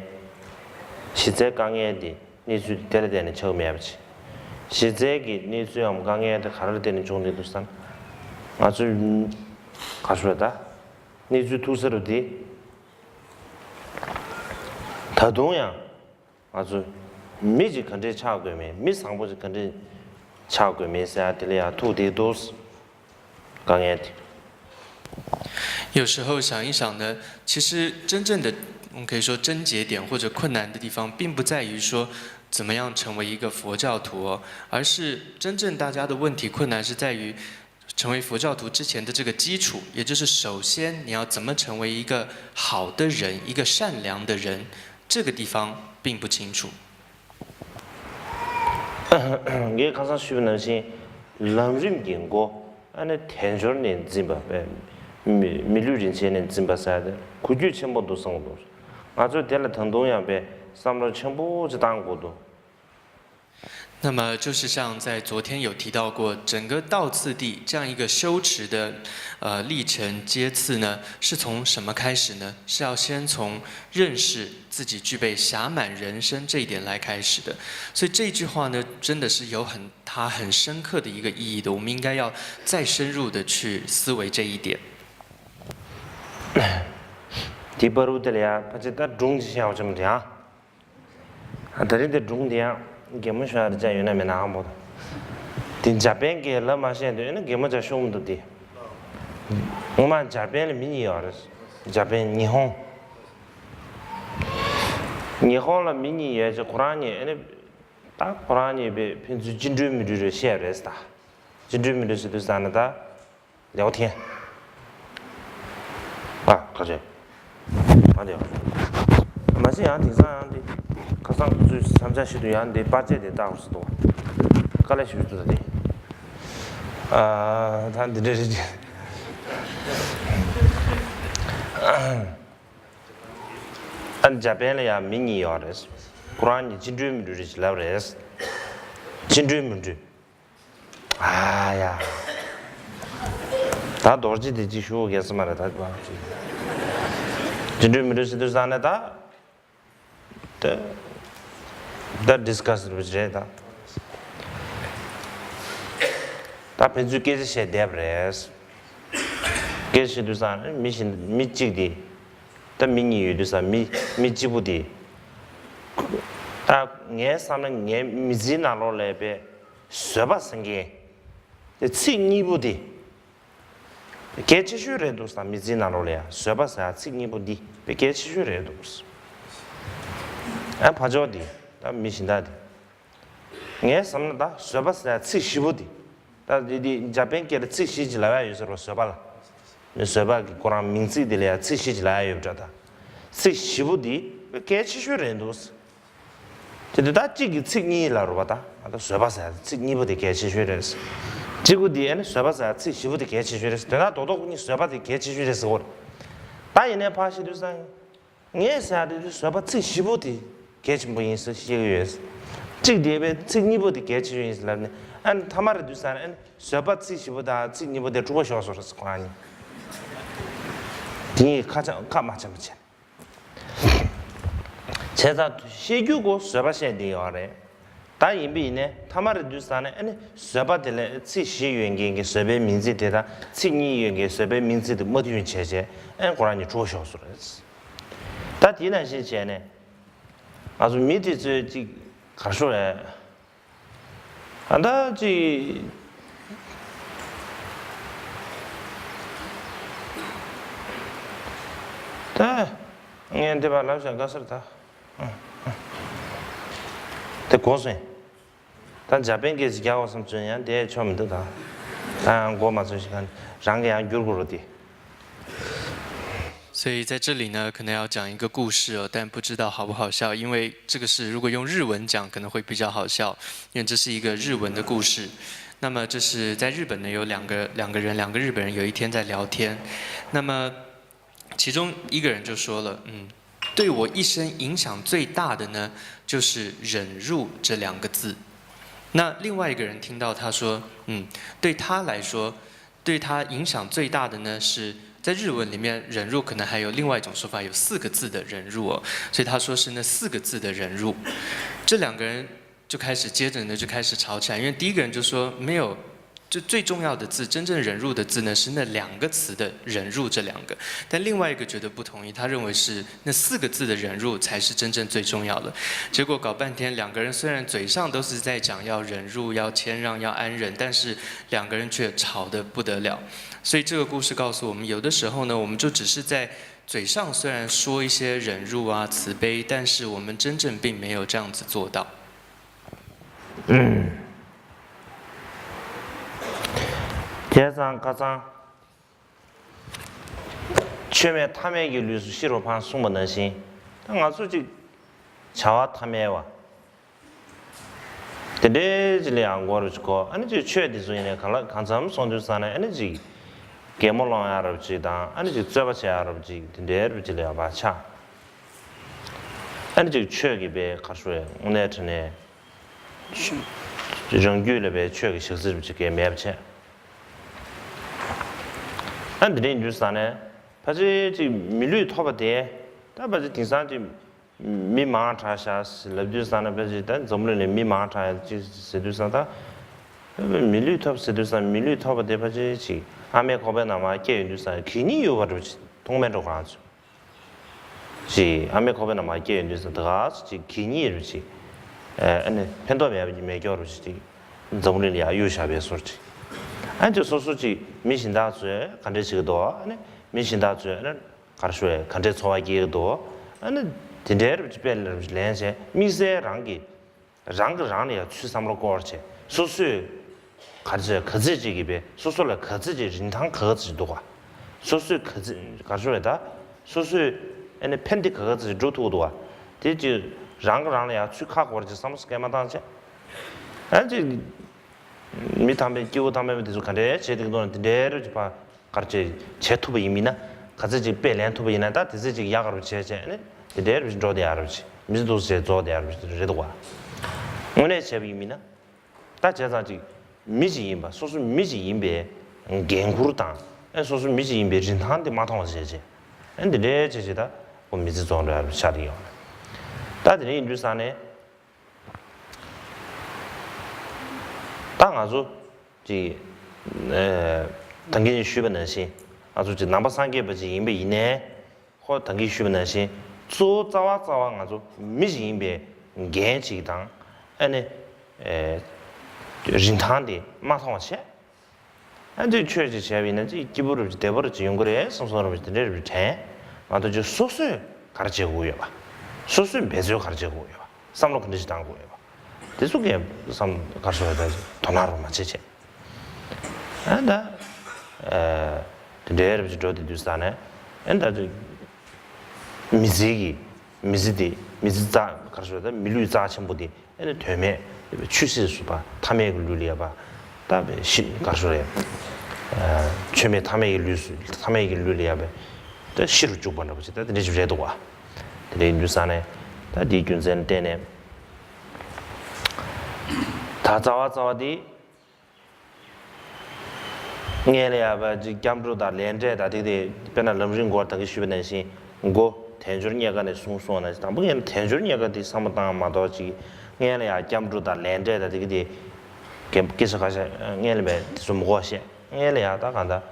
གཞི་རྩའི་དཀའ་ངལ་དེ་གནས་ཚུལ་དེ་ལ་བརྟེན་ནས་ཆགས་མེད་པ་ཅིག་གཞི་རྩའི་གི་གནས་ཚུལ་འམ་དཀའ་ངལ་དེ་ག་རེ་ལ་བརྟེན་ནས་བྱུང་བསྡད་འདུག་ཟེར་ན། ང་ཚོས་ག་རེ་ཞུ་དགོས་རེད། ད་གནས་ཚུལ་ཐུག་ས་རུ་དེ། ད་དུང་ཡང་ང་ཚོ་མི་ཅིག་ག་འདྲས་ཆགས་དགོས་མིན། མི་བཟང་པོ་ཅིག་ག་འདྲས་ཆགས་དགོས་མིན་ཟེར་ཡ་དེ་ལ་ཡང་ཐུག་བསྡད་འདུག་དཀའ་ངལ་དེ། 有时候想一想呢，其实真正的，我们可以说症结点或者困难的地方，并不在于说怎么样成为一个佛教徒哦，而是真正大家的问题困难是在于成为佛教徒之前的这个基础，也就是首先你要怎么成为一个好的人，一个善良的人，这个地方并不清楚。 ངས་ཁ་སང་ཞུས་པ་ནང་བཞིན། ལམ་རིམ་གྱི་མགོ་ཨ་ནི་དལ་འབྱོར་ནས་འཛིན་པ། མི་མི་ལུས་རིན་ཆེན་ནས་འཛིན་པ་ཟེར་ཏེ་གུ་རྒྱུད་ཆེན་པོ་འདུག་བསམ་གྱི་འདུག་ང་ཚོས་དེ་ལ་ད་དུང་ཡང་པའི་བསམ་བློ་ཆེན་པོ་ཅིག་བཏང་དགོས་འདུག 那么就是像在昨天有提到过，整个道次第这样一个修持的，呃，历程阶次呢，是从什么开始呢？是要先从认识自己具备暇满人身这一点来开始的。所以这句话呢，真的是有很，它很深刻的一个意义的，我们应该要再深入的去思维这一点。 དེའི་བར་དུ་དེ་ལ་ཡང་ཕལ་ཆེར་ད་སྒྲུང་ཅིག་བཤད་པ་ཆེན་པོ་དེ་ཡང་། ད་རེས་དེ་སྒྲུང་དེ་ཡང་གད་མོ་ཤོར་ཡ་ཅིག་ཡོད་ན་མེད་ན་ཧ་མ་གོ། དེ་འཇར་པན་གྱིས་ལབ་མ་བཤད་དུས་ཨེ་ནི་གད་མོ་ཅིག་ཤོར་མི་འདུག་སྟེ། ངོ་མ་འཇར་པན་ལ་མི་གཉིས་ཡོད་རེད། འཇར་པན་ཉི་ཧོང་། ཉི་ཧོང་ལ་མི་གཉིས་ཡོད་ཅིག་ཁོ་རང་གཉིས་ཨེ་ནི། ད་ཁོ་རང་གཉིས་པའི་ཕན་ཚུན་ཅི་འདྲའི་མི་འདྲ་རེད་བཤད་རེད་ད། ཅི་འདྲའི་མི་འདྲ་ཟེར་དུས་ཙང་ནས་ད། ལེའོ་ཐེན། ཨ། ག་རེ། ཨ་དེ། མ་གཞི་ཡང་དེང་སང་ཡང་དེ། ཁ་སང་ཁོ་ཚོས་མཚམས་འཇོག་ཞུས་དུས་ཡང་དེ་པར་ཆས་དེ་བཏགས་སུ་འདུག་དཀའ་ལས་ཞུ་ཐུབ་ད་དེ། ཨ། ད་འདི་འདྲ་རེད། ཨ། འཇར་པན་ལ་ཡང་མི་གཉིས་ཡོད་རེད། ཁོ་རང་གཉིས་ཅི་འདྲའི་མི་འདྲ་རེད་ཅེས་ལབ་རེད། ཅི་འདྲའི་མི་འདྲ། ཨ་ཡ། ད་རྡོ་རྗེ་དེ་ཅིག་ཞུ་གལ་སྲིད་མ་རེད་ད། ཅི་འདྲའི་མི་འདྲ་ཟེར་དུས་ཙང་ནས་ད། ད་ད་ཌིས་ཀ་སི་རེད་ད། ད་ཕན་ཚུན་སྐད་ཆ་བཤད་བསྡད་པ་རེད། སྐད་ཆ་བཤད་དུས་ཙང་ནས་མི་གཞན་མི་གཅིག་དེ། ད་མི་གཉིས་ཡོད་དུས་ཙང་མི་མི་གཅིག་པོ་དེ། ད་ངའི་བསམ་ན་ངའི་མི་ཚེའི་ནང་ལོགས་ལ་ཡོད་པའི་བཟོད་པ་ཟེར་མཁན། དེ་ཚིག་གཉིས་པོ་དེ། གལ་ཆེ་ཤོས་རེད་འདུག་བསམ། མི་ཚེའི་ནང་ལོགས་ལ་ཡང་བཟོད་པ་ཟེར་ཡ་ཚིག་གཉིས་པོ་འདི་དཔེ་གལ་ཆེ་ཤོས་རེད་འདུག་ཨ་ཕ་ཇོ་འདི་ད་མི་གཞན་དག་འདི། ངའི་བསམ་ན་ད་བཟོད་པ་ཟེར་ཡ་ཚིག་བཞི་པོ་འདི། ད་འདི་འདི་འཇར་པན་སྐད་ལ་ཚིག་བཞི་ཅིག་ལབ་ཡ་ཡོད་ཟེར་བ། བཟོད་པ་ལ། མི་བཟོད་པ་གི་ཁོ་རང་མིང་ཚིག་འདི་ལ་ཡང་ཚིག་བཞི་ཅིག་ལབ་ཡ་ཡོད་པ་འདྲ། ད་ཚིག་བཞི་པོ་འདི་དཔེ་གལ་ཆེ་ཤོས་རེད་འདུག་དེ་དུས་ད་གཅིག་གིས་ཚིག་གཉིས་ལབ་རེད་པ། ད་ང་ད་བཟོད་པ་ཟེར་ཚིག་གཉིས་པོ་དེ་གལ་ཆེ་ཤོས་རེད། གཅིག་པོ་དེ་ཨ་ནི་བཟོད་པ་ཟེར་ཚིག་བཞི་པོ་དེ་གལ་ཆེ་ཤོས་རེད། དོན་དག་རྡོག་རྡོག་པོ་གཉིས་བཟོད་པ་དེ་གལ་ཆེ་ཤོས་རེད་ཟེར་གོ། ད་ཡིན་ནའི་ཕར་བཤད་དུས་ཙང་ངས་ཟེར་ཡ་དེ་དུས་བཟོད་པ་ཚིག་བཞི་པོ་དེ་གལ་ཆེན་པོ་ཡིན་ཟེར་བཤད་ཀྱི་ཡོད། གཅིག་དེ་བས་ཚིག་གཉིས་པོ་དེ་གལ་ཆེ་ཤོས་ཡིན་ཟེར་ལབ་ནས་ཨ་ནི་ཐ་མ་རེད་དུས་ཙང་ཨ་ནི་བཟོད་པ་ཚིག་བཞི་པོ་དང་ཚིག་གཉིས་པོ་དེ་འཁྲུག་པ་ཤོར་སོང་རེད་ཟེར་ཁོ་རང་གཉིས། དེ་གཉིས་ཁ་ཆ་ཁ་མ་ཆེན་པོ་བྱས། བྱས་ཙང་བཤད་རྒྱུ་གོ་བཟོད་པ་བཤད་བསྡད་ཡོད་རེད། ད་ཡིན་པ་ཡིན་ནའི་ཐ་མ་རེད་དུས་ཙང་ནས་ཨ་ནི་བཟོད་པ་དེ་ལས་ཚིག་བཞི་ཡོད་མཁན་གྱི་བཟོད་པའི་མིང་ཚིག་དེ་དང་ཚིག་གཉིས་ཡོད་མཁན་བཟོད་པའི་མིང་ཚིག་དེ་མ་མཐུན་བྱས་བྱས་ཨ་ནི་ཁོ་རང་གཉིས་འཁྲུག་པ་ཤོར་སོང་རེད། ད་དེ་ནང་བཞིན་བྱས་ནས་ང་ཚོ་མི་དེ་ཚོས་ཅིག་གར་ཤོར་རེད། ཨ་ད་ཅིག་ད་ངས་འདི་པར་ལབ་བཞག་དགའ་སར་ད། དེ་གོ་སོང་། ད་འཇར་པན་སྐད་ཅིག་རྒྱག་དགོས་བསམ་བྱུང་ཡང་དེ་ཆོག་མི་འདུག་ད་ཨ་མགོ་མ་ཚོས་ཤིག་ག་རང་གི་ཡང་བསྒྱུར་དགོས་རོ་དེ། 所以在这里呢，可能要讲一个故事哦，但不知道好不好笑，因为这个是如果用日文讲可能会比较好笑，因为这是一个日文的故事。那么这是在日本呢，有两个两个人，两个日本人有一天在聊天，那么其中一个人就说了，嗯，对我一生影响最大的呢，就是忍辱这两个字。那另外一个人听到他说，嗯，对他来说，对他影响最大的呢是在日文里面忍辱可能还有另外一种说法，有四个字的忍辱哦，所以他说是那四个字的忍辱。这两个人就开始接着呢就开始吵起来，因为第一个人就说没有，就最重要的字，真正忍辱的字呢是那两个词的忍辱这两个，但另外一个觉得不同意，他认为是那四个字的忍辱才是真正最重要的。结果搞半天，两个人虽然嘴上都是在讲要忍辱、要谦让、要安忍，但是两个人却吵得不得了。所以这个故事告诉我们，有的时候呢，我们就只是在嘴上虽然说一些忍辱啊、慈悲，但是我们真正并没有这样子做到。 བྱས་ཙང་ཁ་སང་། ཆོས་མེད་ཐ་མལ་གྱི་ལུས་སུ་ཤི་རུ་འཕངས་གསུངས་པ་ནང་བཞིན། ད་ང་ཚོ་ཅིག་བྱ་བ་ཐ་མལ་བ། དེ་འདྲའི་ཅིག་ལ་ཡང་མགོ་རུ་ཅིག་གོ་ཨ་ནི་ཅིག་ཆོས་དེ་ཚོ་ཡིན་ནའི་གང་ལ་གང་འཚམ་སོང་དུས་ཙང་ནས་ཨ་ནི་ཅིག་གད་མོ་སློང་ཡ་རབ་ཅིག་དང་ཨ་ནི་ཅིག་རྩོད་པ་བྱེད་ཡ་རབ་ཅིག་དེ་འདྲའི་རུ་ཅིག་ལ་ཡང་བ་ཆགས། ཨ་ནི་ཅིག་ཆོས་ཀྱི་པའི་གར་ཤོར་བའི་དངོས་གནས་དྲང་གནས། རང་རྒྱུད་ལ་པའི་ཆོས་ཀྱི་ཞག་རྩི་རུ་ཅིག་གས་མེད་པ་བྱས། ཨ་འདི་འདྲའི་འདུག་ས་ནས་ཕལ་ཆེར་ཅིག་མི་ལུས་ཐོབ་པ་དེ་ད་ཕལ་ཆེར་དེང་སང་ཅིག་མི་མང་དྲགས་ཤག་ལབ་དུས་ས་ན་ཕལ་ཆེར་ད་འཛམ་བུ་གླིང་ནས་མི་མང་དྲགས་ཅིག་ཟེར་དུས་ས་ད་མི་ལུས་ཐོབ་ཟེར་དུས་ས་མི་ལུས་ཐོབ་པ་དེ་ཕལ་ཆེར་ཅིག་ཨ་མའི་ཁོག་པའི་ནང་མར་སྐྱེས་ཡོང་དུས་ས་གད་སྙིགས་ཡོད་པ་འདྲ་པོ་ཅིག་མཐོང་མེད་འགྲོ་གང་ཚོད། ཅིག་ཨ་མའི་ཁོག་པའི་ནང་མར་སྐྱེས་ཡོང་དུས་ཙང་ད་ག་ཚོད་ཅིག་གད་སྙིགས་རུ་ཅིག་ཨ་ནི་ཕན་ཐོགས་མེད་པ་མེད་སྐྱོ་རུ་ཅིག་འཛམ་བུ་གླིང་ལ་ཡར་གཡུག་བཞག་པའི་བཟོ་འདྲ་ཅིག་ཨ་ནི་སོ་སོ་ཅིག་མི་གཞན་དག་ཚོས་ག་འདྲས་བྱེད་ཀྱི་འདུག་ཨ་ནི་མི་གཞན་དག་ཚོས་ཨ་ནི་ག་རེ་ཞུ་བས་ག་འདྲས་འཚོ་བ་སྐྱེལ་གྱི་འདུག་ཨ་ནི་དེ་འདྲའི་རུ་ཅིག་དཔེ་ལེན་བྱས་དམིགས་བསལ་རང་གི་རང་གིས་རང་ལ་ཡང་ཚུར་བསམ་བློ་སྐོར་བྱས་སོ་སོས་ག་ཚོད་ག་ཚོད་ཅིག་གིས་པས་སོ་སོ་ལ་ག་ཚོད་ཅིག་རིན་ཐང་ག་ཚོད་ཅིག་འདུག་ག་སོ་སོས་ག་ཚོད་ག་ཚོད་རེད་ད་སོ་སོས་ཨ་ནི་ཕན་བདེ་ག་ཚོད་ཅིག་འགྲོ་ཐུབ་འདུག་ག་དེ་ཅིག་རང་གིས་རང་ལ་ཡང་ཚུར་ཁ་སྐོར་བྱས་བསམ་བློ་སྐྱེལ་མ་བཏང་བྱས་ཨ་ཅིག་མི་ཐམས་ཅད་སྐྱེ་བོ་ཐམས་ཅད་དེ་ཚོ་ག་འདྲས་བྱས་བསྡད་ཀྱི་འདུག་ན་དེ་འདྲའི་རུ་ཅིག་ཕར། ག་རེ་བྱས་བྱེད་ཐུབ་པ་ཡིན་མིན་ན་ག་ཚོད་ཅིག་དཔེ་ལེན་ཐུབ་པ་ཡིན་ན་ད་དེ་ཚོད་ཅིག་ཡག་ག་རུ་བྱས་བྱས་ནས་དེ་འདྲའི་རུ་ཅིག་འགྲོ་བསྡད་ཡག་རུ་ཅིག་མི་ཚེ་འདུག་ཟེར་རྫོགས་བསྡད་ཡག་རུ་ཅིག་རེད་འདུག་བ། དངོས་གནས་བྱས་པ་ཡིན་མིན་ན་ད་བྱས་ཙང་ཅིག་མི་ཅིག་ཡིན་པ་སོ་སོ་མི་ཅིག་ཡིན་པའི་འགན་འཁུར་དང་ཨེ་སོ་སོ་མི་ཅིག་ཡིན་པའི་རིན་ཐང་དེ་མ་མཐོང་བ་བྱས་བྱས་ཨེ་འདི་འདྲའི་བྱས་བྱས་ད་ཁོ་མི་ཚེ་རྫོགས་འགྲོ་ཡག་རུ་ཆགས་བསྡད་ཡོད་རེད། ད་དེ་འདྲ་ཡིན་དུས་ཙང་ནས། ད་ང་ཚོ་ཅིག་ ད་གིན་ཞུས་པ་ནང་བཞིན་ང་ཚོ་ཅིག་ནང་པ་སངས་རྒྱས་པ་ཅིག་ཡིན་པ་ཡིན་ནའི། ཁོ་ད་གིན་ཞུས་པ་ནང་བཞིན་གཙོ་བོ་རྩ་བ་རྩ་བ་ང་ཚོ་མི་ཞིག་ཡིན་པའི་འགན་ཅིག་དང་། ཨ་ནི་རིན་ཐང་དེ་མ་མཐོང་བ་བྱས། ཨ་འདི་ཆོས་ཅིག་བྱས་པ་ཡིན་ན་ཅིག་སྐྱིད་པོ་རུ་བདེ་པོ་རུ་ཅིག་ཡོང་གི་རེད་བསམ་སོང་རུ་དེ་འདྲའི་རུ་དྲན། ང་ཚོ་ཅིག་སོ་སོས་ག་རེ་བྱེད་དགོས་ཡོད་པ། སོ་སོས་འབད་རྩོལ་ག་རེ་བྱེད་དགོས་ཡོད་པ། བསམ་བློ་ག་འདྲ་ཞིག་བཏང་དགོས་ཡོད་པ། དེ་ཚོ་གས་བསམ་ག་རེ་ཟེར་དགོས་རེད། དོ་སྣང་རུ་མ་བྱེད་བྱས། ཨ་ད། དེ་འདྲའི་རབ་ཅིག་འགྲོ་དེ་དུས་ས་ནས། ཨ་ད་ཅིག་མི་ཚེ་གི། མི་ཚེ་དེ་མི་ཚེ་རྩ་ག་རེ་ཟེར་ད་མི་ལུས་རྩ་ཆེན་པོ་དེ་ཨ་ནི་དོན་མེད་ཆུད་ཟོས་སུ་བ་ཐ་མལ་གྱི་ལུས་ལ་ཡ་བ། ད་བའི་ཤི་ག་རེ་ཟེར་རེད། ཆོས་མེད་ཐ་མལ་གྱི་ལུས་སུ་ཐ་མལ་གྱི་ལུས་ལ་ཡ་བའི་ད་ཤི་རུ་བཅུག་པ་འདྲ་པོ་ཅིག་ད་དེ་འདྲ་ཞིག་རེད་འདུག་བ། དེ་འདྲའི་དུས་ས་ནས་ད་དེའི་རྒྱུ་མཚན་བརྟེན་ནས། ད་རྩ་བ་རྩ་བ་དེ། སྔོན་ལ་ཡ་བ་ཅིག་སྐྱབས་འགྲོ་དང་ལས་འབྲས་དང་དེ་དེ་དཔེར་ན་ལམ་རིམ་སྐོར་ད་གིན་ཞུས་པ་ནང་བཞིན་མགོ་དལ་འབྱོར་རྙེད་དཀའ་ནས་བཟུང་སོང་ན། དང་པོ་ངས་དལ་འབྱོར་རྙེད་དཀའ་དེ་བསམ་བློ་བཏང་མ་གཏོགས་ཅིག་སྔོན་ལ་ཡ་སྐྱབས་འགྲོ་དང་ལས་འབྲས་དང་དེ་གི་དེ་སྐད་ཆ་ཁ་ཤས་སྔོན་ལ་བས་དེ་ཚོ་མི་གོ་བཤད། སྔོན་ལ་ཡ་ད་གང་ལྟར་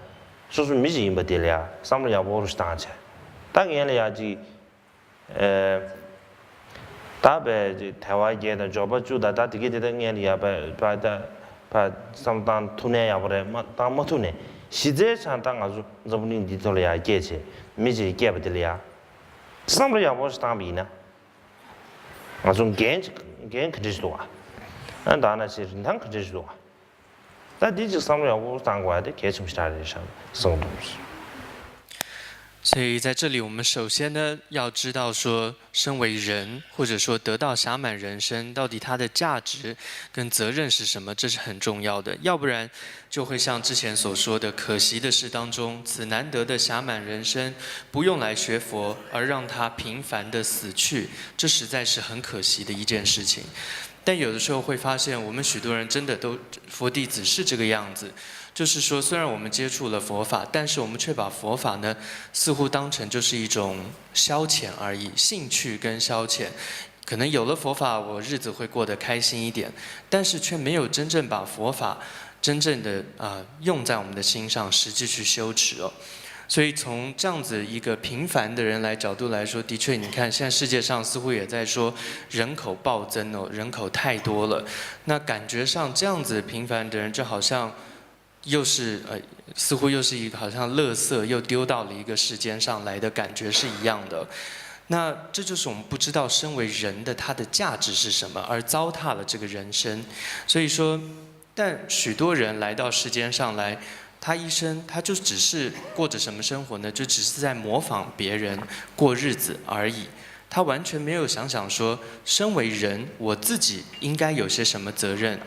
སོ་སོ་མི་ཞིག་ཡིན་པ་དེ་ལ་ཡ་བསམ་བློ་ཡག་པོ་རུ་ཞིག་བཏང་བྱས། ད་སྔོན་ལ་ཡ་ཅིག་ད་བས་དལ་བ་བརྒྱད་དང་འབྱོར་པ་བཅུ་དང་ད་དེ་གི་དེ་ད་ངས་ཡ་བ་བ་ད་བ་བསམ་བཏང་ཐུབ་ནས་ཡག་པོ་རེད། མ་བཏང་མ་ཐུབ་ནས་གཞི་རྩའི་ཆ་ད་ང་ཚོ་འཛམ་བུ་གླིང་འདི་ཐོག་ལ་ཡ་སྐྱེས་བྱས་མི་ཅིག་སྐྱེས་པ་དེ་ལ་ཡ་བསམ་བློ་ཡག་པོ་ཞིག་བཏང་པ་ཡིན་ན། ང་ཚོ་འགན་ཅིག་འགན་ག་འདྲ་ཞིག་འདུག་བ། ཨ་ད་ན་ཞིག་རིན་ཐང་ག་འདྲ་ཞིག་འདུག་བ། ད་འདི་ཅིག་བསམ་བློ་ཡག་པོ་བཏང་དགོས་ཡ་དེ་གལ་ཆེན་པོ་ཞིག་རེད་བསམ་གསུངས་འདུག། 所以在这里，我们首先呢要知道说，身为人，或者说得到暇满人生，到底它的价值跟责任是什么，这是很重要的。要不然就会像之前所说的，可惜的事当中，此难得的暇满人生，不用来学佛，而让他平凡的死去，这实在是很可惜的一件事情。但有的时候会发现，我们许多人真的都佛弟子是这个样子，就是说，虽然我们接触了佛法，但是我们却把佛法呢，似乎当成就是一种消遣而已，兴趣跟消遣。可能有了佛法，我日子会过得开心一点，但是却没有真正把佛法真正的啊、用在我们的心上，实际去修持哦。所以从这样子一个平凡的人来角度来说，的确，你看现在世界上似乎也在说人口暴增哦，人口太多了。那感觉上这样子平凡的人，就好像又是呃，似乎又是一个好像垃圾又丢到了一个世间上来的感觉是一样的。那这就是我们不知道身为人的他的价值是什么，而糟蹋了这个人生。所以说，但许多人来到世间上来，他一生他就只是过着什么生活呢？就只是在模仿别人过日子而已。他完全没有想想说，身为人，我自己应该有些什么责任，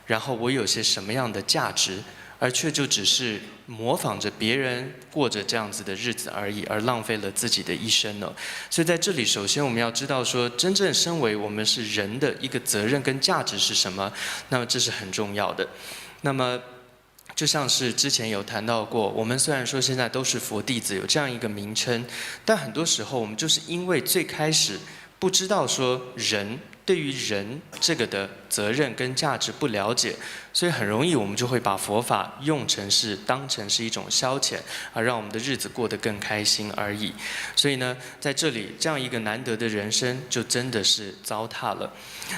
然后我有些什么样的价值，而却就只是模仿着别人过着这样子的日子而已，而浪费了自己的一生呢。所以在这里，首先我们要知道说，真正身为我们是人的一个责任跟价值是什么，那么这是很重要的。那么，就像是之前有谈到过，我们虽然说现在都是佛弟子，有这样一个名称，但很多时候我们就是因为最开始不知道说人对于人这个的责任跟价值不了解，所以很容易我们就会把佛法用成是当成是一种消遣，啊，让我们的日子过得更开心而已。所以呢，在这里这样一个难得的人生，就真的是糟蹋了。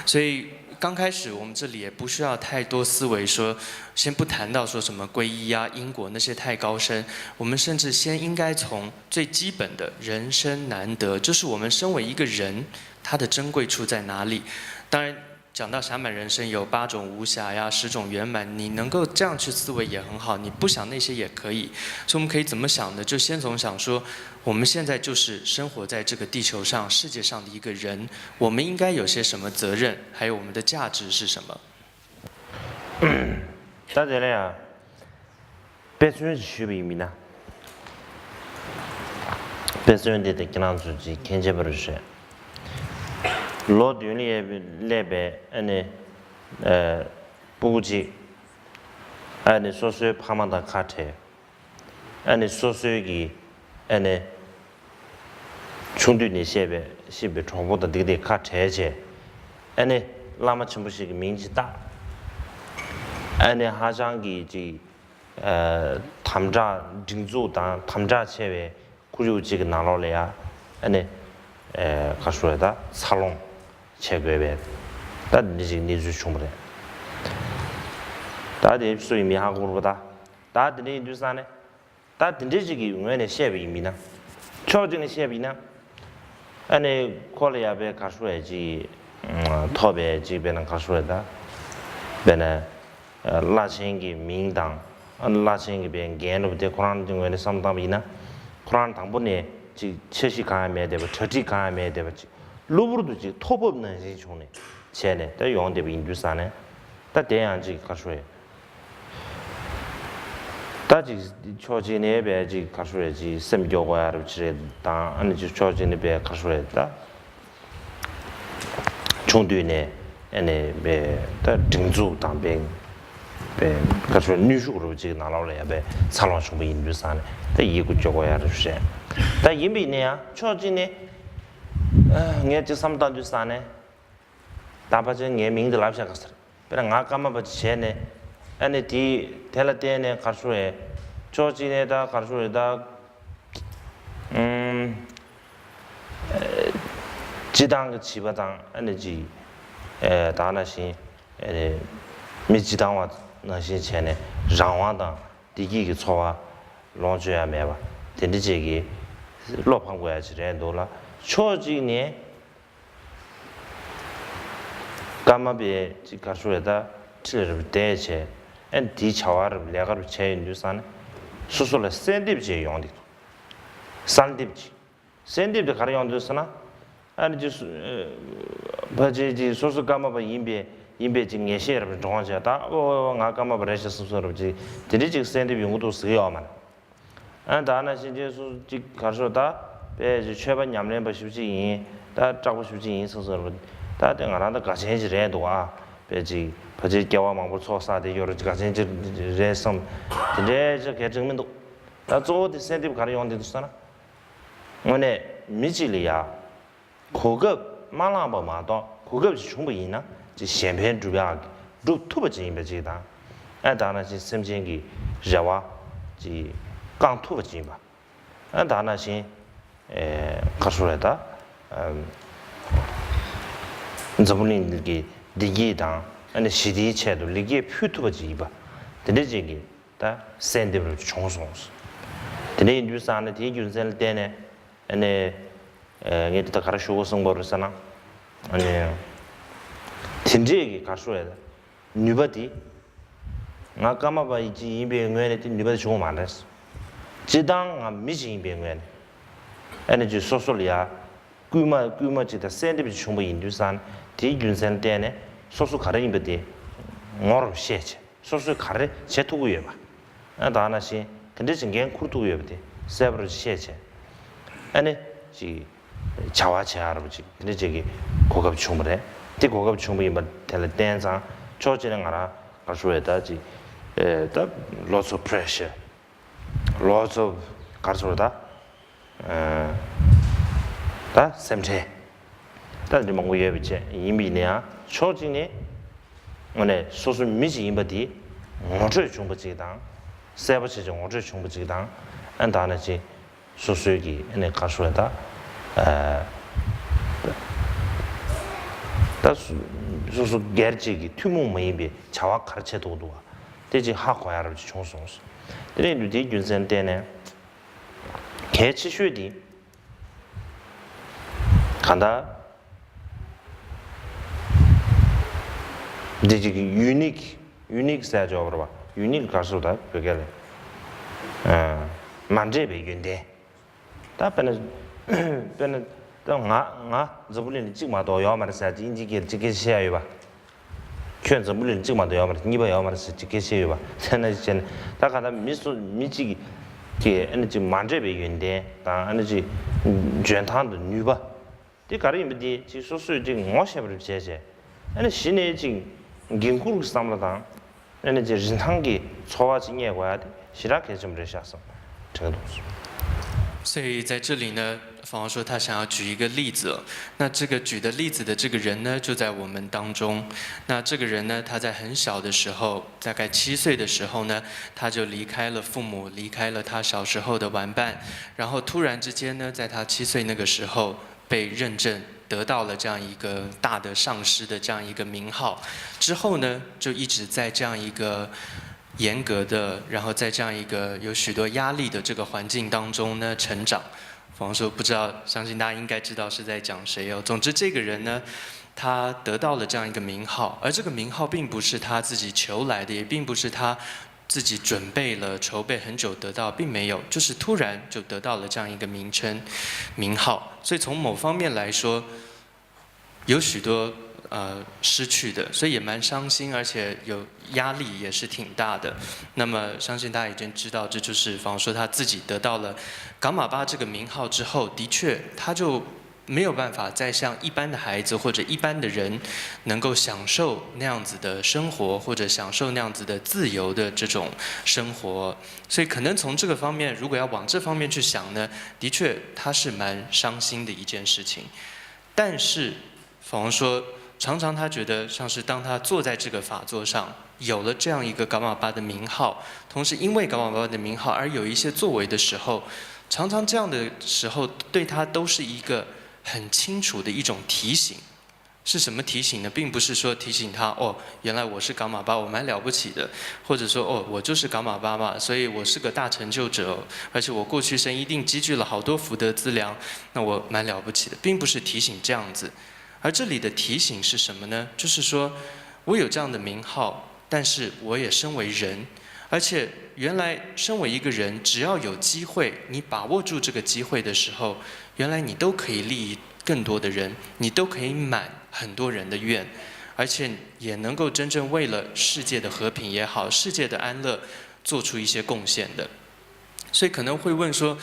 所以刚开始我们这里也不需要太多思维说，先不谈到说什么皈依啊、因果那些太高深，我们甚至先应该从最基本的人生难得，就是我们身为一个人，他的珍贵处在哪里？当然，讲到暇满人生有八种无暇呀、十种圆满，你能够这样去思维也很好，你不想那些也可以。所以我们可以怎么想呢？就先从想说，我们现在就是生活在这个地球上、世界上的一个人，我们应该有些什么责任，还有我们的价值是什么？ ད་དེ་ལ་ཡང་དཔེ་མཚོན་ཞིག་ཞུས་པ་ཡིན་མིན་ན། དཔེ་མཚོན་དེ་དེ་ཁྱེད་རང་ཚོ་ཅིག་མཁྱེན་ཆེ་བར་བཤད། ལོ་བདུན་ལ་སླེབས་པའི་ཨ་ནི་ཨ་སྤུ་གུ་གཅིག་ཨ་ནི་སོ་སོའི་ཕ་མ་དང་ཁ་བྲལ། ཨ་ནི་སོ་སོའི་གི་ཨ་ནི་ཆུང་དུས་ནས་བཤད་པའི་ཤེས་པའི་གྲོགས་པོ་དང་འདི་འདི་ཁ་བྲལ་བྱས། ཨ་ནི་བླ་མ་ཆེན་པོ་ཞིག་གི་མིང་ཅིག་བཏགས། ཨ་ནི་ཧ་ཅང་གི་ཅིག་ ཨ་དམ་དྲག་སྒྲིག་འཛུགས་དང་དམ་དྲག་ཆེ་བའི་ཁོར་ཡུག་ཅིག་གི་ནང་ལོགས་ལ་ཡ་ཨ་ནི་ཨ་ག་རེ་ཞུ་དགོས་རེད། ད་འཚར་ལོངས་བྱེད་དགོས་པའི་ད་འདི་འདྲ་ཅིག་གནས་ཚུལ་བྱུང་བ་རེད། ད་དེ་སུ་ཡིན་མིན་ཧ་གོ་རེད་པ། ད་ད་དེ་འདྲ་ཡིན་དུས་ཙང་ནས། ད་དེ་འདྲའི་ཅིག་གི་ངོས་ནས་བཤད་པ་ཡིན་མིན་ན། ཕྱོགས་གཅིག་ནས་བཤད་པ་ཡིན་ན། ཨ་ནི་ཁོ་ལ་ཡ་དཔེ་ག་རེ་ཞུ་དགོས་རེད། ཅིག་ཐོབ་པའི་ཅིག་དཔེར་ན་ག་རེ་ཞུ་དགོས་རེད། ད་དཔེར་ན་བླ་ཆེན་གྱི་མིང་དང་། ཨ་ནི་བླ་ཆེན་གྱི་དཔེ་འགན་འགྲུབ་དེ་ཁོ་རང་གི་ངོས་ནས་བསམ་བློ་བཏང་པ་ཡིན་ན། ཁོ་རང་དང་པོ་ནས་ཅིག་འཆར་གཞི་གང་ཡང་མེད་བསྡད་པ། གྲ་སྒྲིག་གང་ཡང་མེད་བསྡད་པ། ཅིག་གློ་བུར་དུ་ཅིག་ཐོབ་འབབ་ནང་བཞིན་བྱུང་ནས་བྱས་ནས་ད་ཡོང་བསྡད་པ་ཡིན་དུས་ཙང་ནས། ད་དེ་ཡང་ཅིག་ག་རེ་ཞུ་དགོས་རེད། ད་ཅིག་ཕྱོགས་གཅིག་ནས་བས་ཅིག་ག་རེ་ཞུ་དགོས་རེད། ཅིག་སེམས་སྐྱོ་དགོས་ཡ་རབས་ཅིག་རེད་དང་། ཨ་ནི་ཅིག་ཕྱོགས་གཅིག་ནས་བས་ག་རེ་ཞུ་དགོས་རེད། ད་ཆུང་དུས་ནས་ཨ་ནི་བས་ད་སྒྲིག་འཛུགས་དང་བས་བས་ག་རེ་ཞུ་དགོས་རེད། ནུས་ཤུགས་རབས་ཅིག་ནང་ལོགས་ལ་ཡ་བས་འཚར་ལོངས་བྱུང་བ་ཡིན་དུས་ཙང་ནས་ད་ཡིད་མགུ་སྐྱོ་དགོས་ཡ་རབས་རེད། ད་ཡིན་པ་ཡིན་ན་ཡང་ཕྱོགས་གཅིག་ནས་ཨ་ངས་ཅིག་བསམ་བཏང་དུས་ཙང་ནས། ད་ཕལ་ཆེར་ངའི་མིང་འདི་ལབ་བཞག་ག་ཟེར། དཔེར་ན་ང་ཀརྨ་པ་ཅིག་བྱས་ནས། ཨ་ནི་དེ་དེ་ལ་བརྟེན་ནས་ག་རེ་ཞུ་དགོས་རེད། ཕྱོགས་གཅིག་ནས་ད་ག་རེ་ཞུ་དགོས་རེད། ད་ཨུམ་སྤྱི་བཏང་གི་བྱིས་པ་དང་། ཨ་ནི་ཅིག་ཨེ་ད་ནང་བཞིན་ཨེ་མི་སྤྱི་བཏང་བ་ནང་བཞིན་བྱས་ནས་རང་དབང་དང་བདེ་སྐྱིད་ཀྱི་འཚོ་བ་ལོངས་སྤྱོད་ཡ་མེད་པ་དེ་འདྲ་ཅིག་གི་བློ་ཕམ་དགོས་ཡ་ཅིག་རེད་འདུག་ལ། ཕྱོགས་གཅིག་ནས། ཀརྨ་པའི་ཅིག་ག་རེ་ཞུ་དགོས་རེད། ད་ཁྲི་ལ་རུབ་བསྡད་བྱས། ཨ་ནི་དེའི་བྱ་བ་རུབ་ལས་ཀ་རུབ་བྱས་ཡོང་དུས་ཙང་ནས་སོ་སོ་ལ་གསལ་འདེབས་བྱས་ཡོང་འདུག་གསལ་འདེབས་ཅིག་གསལ་འདེབས་དེ་ག་རེ་ཡོང་འདུག་ཟེར་ན། ཨ་ནི་ཅིག་སུ་ཨ་ཕལ་ཆེར་ཅིག་སོ་སོ་ཀརྨ་པ་ཡིན་པའི་ཡིན་པའི་ཅིག་ངེས་ཤེས་རུབ་འདྲོངས་བྱས། ད་ཨོ་ང་ཀརྨ་པ་རེད་ཤག་བསམ་བསམ་རུབ་ཅིག་དེ་འདྲའི་ཅིག་གསལ་འདེབས་ཡོང་གི་འདུག་ཟེར་གྱི་ཡོད་མ་རེད། ཨ་ད་ནང་བཞིན་ཅིག་སུ་ཅིག་ག་རེ་ཞུ། ད་དཔེ་ཅིག་ཆོས་པ་ཉམས་ལེན་པ་ཞེ་པོ་ཅིག་ཡིན། ད་སྐྲག་པ་ཞེ་པོ་ཅིག་ཡིན་བསམ་བསམ་རུབ། ད་དེ་ང་རང་ད་དགའ་ཆེན་ཅིག་རེད་འདུག་ཨ། དཔེ་ཅིག་ཕལ་ཆེར་སྐྱེ་བ་མང་པོ་ཚོགས་བསགས་དེ་ཡོད་རེད། དགའ་ཆེན་ཅིག་རེད་བསམ། དེ་འདྲའི་ཅིག་གལ་ཆེན་མི་འདུག་ད་གཙོ་བོ་དེ་གསལ་འདེབས་ག་རེ་ཡོང་བསྡད་འདུག་ཟེར་ན། དངོས་གནས་མི་གཅིག་ལ་ཡ་གོ་སྐབས་མ་བླངས་པ་མ་གཏོགས། གོ་སྐབས་ཅིག་བྱུང་པ་ཡིན་ན་ཅིག་གཞན་ཕན་སྒྲུབ་ཡག་གི་སྒྲུབ་ཐུབ་པ་ཅིག་ཡིན་པ་ཅིག་དང་། ཨ་ད་ནང་བཞིན་སེམས་ཅན་གྱི་རེ་བ་ཅིག་བསྐང་ཐུབ་པ་ཅིག་ཡིན་པ། ཨ་ད་ནང་བཞིན་ཨེ་ག་རེ་ཞུ་དགོས་རེད། ད་ཨམ་འཛམ་བུ་གླིང་གི་བདེ་སྐྱིད་དང་། ཨ་ནི་ཞི་བདེའི་ཆེད་དུ་ལེགས་སྐྱེས་ཕུལ་ཐུབ་པ་ཅིག་ཡིན་པ། དེ་འདྲ་ཅིག་གི་ད་གསལ་འདེབས་རུ་བྱུང་སོང་། དེ་འདྲ་ཡིན་དུས་ཙང་ནས་དེའི་རྒྱུ་མཚན་ལ་བརྟེན་ནས། ཨ་ནི་ཨེ་ངས་འདི་ལྟར་ག་རེ་ཞུ་དགོས་བསམ་གྱི་ཡོད་རེད་ཟེར་ན། ཨ་ནི་དེ་འདྲས་ཀྱི་ག་རེ་ཞུ་དགོས་རེད། ནུས་པ་དེ་ང་ཀརྨ་པ་ཅིག་ཡིན་པའི་ངོས་ནས་དེ་ནུས་པ་དེ་བྱུང་བ་མ་རེད། སྤྱིར་བཏང་ང་མི་ཅིག་ཡིན་པའི་ངོས་ནས། ཨ་ནི་ཅིག་སོ་སོ་ལ་ཡ་སྐུལ་མ་སྐུལ་མ་ཅིག་དང་གསལ་འདེབས་ཅིག་བྱུང་བ་ཡིན་དུས་ཙང་། དེའི་རྒྱུ་མཚན་ལ་བརྟེན་ནས་སོ་སོ་ག་རེ་ཡིན་པ་དེ་ངོ་རུ་ཤེས་བྱས། སོ་སོས་ག་རེ་བྱེད་ཐུབ་ཀྱི་ཡོད་པ། ཨ་ད་ནང་བཞིན་ག་འདྲ་ཅིག་འགན་འཁུར་ཐུབ་ཀྱི་ཡོད་པ་དེ་གསལ་པོར་ཤེས་བྱས། ཨ་ནི་ཅིག་བྱ་བ་བྱེད་ཡག་རུ་ཅིག་དེ་འདྲ་ཅིག་གི་གོ་སྐབས་བྱུང་བ་རེད། དེ་གོ་སྐབས་བྱུང་བ་ཡིན་པ་དེ་ལ་བརྟེན་ཙང་། ཕྱོགས་གཅིག་ནས་ང་རང་ག་རེ་ཞུ་དགོས་རེད། ད་ཅིག་ཨེ་ད་lots of pressure, lots of ག་རེ་ཞུ་དགོས་རེད། ད་ཨེ་ད་སེམས་ཁྲལ་ད་འདི་མང་པོ་ཡོད་པ་བྱས། ཡིན་པ་ཡིན་ན་ཡང་ཕྱོགས་གཅིག་ནས་དངོས་གནས་སོ་སོ་མི་ཅིག་ཡིན་པ་དེ་ངོ་སྤྲོད་བྱུང་བ་ཅིག་དང་། གསལ་པོ་བྱས་བྱས་ངོ་སྤྲོད་བྱུང་བ་ཅིག་དང་། ཨ་ད་ནང་བཞིན་སོ་སོའི་གི་ཨ་ནི་ག་རེ་ཞུ་དགོས་རེད། ད་ཨ་ད་སོ་སོ་སོ་སོ་སྒེར་གཅིག་གི་ཐུན་མོང་མ་ཡིན་པའི་བྱ་བ་ག་རེ་བྱེད་ཐུབ་འདུག་བ། དེ་ཅིག་ཧ་གོ་ཡག་རབས་ཅིག་བྱུང་སོང་། དེ་ནས་དུས་དེའི་རྒྱུ་མཚན་བརྟེན་ནས་གལ་ཆེ་ཤོས་དེ་གང་ལྟར་འདི་ཅིག་གི་unique, unique ཟེར་ཆོག་པ་རེད་པ། unique ག་རེ་ཟེར། ད་བོད་སྐད་ལ་ཨ་མ་འདྲེས་པའི་ཡོན་ཏན། ད་དཔེར་ན་དཔེར་ན་ད་ང་ང་འཛམ་བུ་གླིང་ལ་གཅིག་མ་གཏོགས་ཡོད་མ་རེད་ཟེར་ཅིག་དབྱིན་ཇིའི་སྐད་ལ་ཅིག་སྐད་ཆ་བཤད་ཡ་ཡོད་པ། ཁྱོད་འཛམ་བུ་གླིང་ལ་གཅིག་མ་གཏོགས་ཡོད་མ་རེད། གཉིས་པ་ཡོད་མ་རེད་ཟེར་ཅིག་སྐད་ཆ་བཤད་ཡོད་པ། དེ་ན་བྱས་ནས་ད་གང་ལྟར་མི་སུ་མི་གཅིག་གིས་ཨ་ནི་ཅིག་མ་འདྲེས་པའི་ཡོན་ཏན་དང་། ཨ་ནི་ཅིག་འཇོན་ཐང་དང་ནུས་པ་དེ་ག་རེ་ཡིན་པ་དེ་ཅིག་སོ་སོས་ཅིག་ངོ་ཤེས་པ་རེ་བྱས་བྱས། ཨ་ནི་གཞི་ནས་ཅིག་འགན་འཁུར་གྱི་བསམ་བློ་དང་། ཨ་ནི་ཅིག་རིན་ཐང་གི་འཚོ་བ་ཅིག་རྙེད་དགོས་ཡ་དེ་ཞེ་དྲག་གལ་ཆེན་པོ་རེད་ཤག་བསམ་དྲན་གྱི་འདུག 所以在这里呢，方说他想要举一个例子，那这个举的例子的这个人呢，就在我们当中。那这个人呢，他在很小的时候，大概七岁的时候呢，他就离开了父母，离开了他小时候的玩伴，然后突然之间呢，在他七岁那个时候被认证，得到了这样一个大的上师的这样一个名号，之后呢，就一直在这样一个严格的，然后在这样一个有许多压力的这个环境当中呢成长。方说不知道，相信大家应该知道是在讲谁哦。总之，这个人呢，他得到了这样一个名号，而这个名号并不是他自己求来的，也并不是他自己准备了、筹备很久得到，并没有，就是突然就得到了这样一个名称、名号。所以从某方面来说，有许多呃失去的，所以也蛮伤心，而且有压力也是挺大的。那么相信大家已经知道，这就是方说他自己得到了伽马巴这个名号之后，的确他就没有办法再像一般的孩子或者一般的人能够享受那样子的生活，或者享受那样子的自由的这种生活。所以可能从这个方面，如果要往这方面去想呢，的确他是蛮伤心的一件事情。但是，仿佛说，常常他觉得像是当他坐在这个法座上，有了这样一个伽马巴的名号，同时因为伽马巴的名号而有一些作为的时候，常常这样的时候对他都是一个很清楚的一种提醒。是什么提醒呢？并不是说提醒他哦，原来我是伽马巴，我蛮了不起的，或者说哦，我就是伽马巴嘛，所以我是个大成就者哦，而且我过去生一定积聚了好多福德资粮，那我蛮了不起的，并不是提醒这样子。而这里的提醒是什么呢？就是说我有这样的名号，但是我也身为人，而且原来身为一个人，只要有机会，你把握住这个机会的时候，原来你都可以利益更多的人，你都可以满很多人的愿，而且也能够真正为了世界的和平也好，世界的安乐做出一些贡献的。所以可能会问说，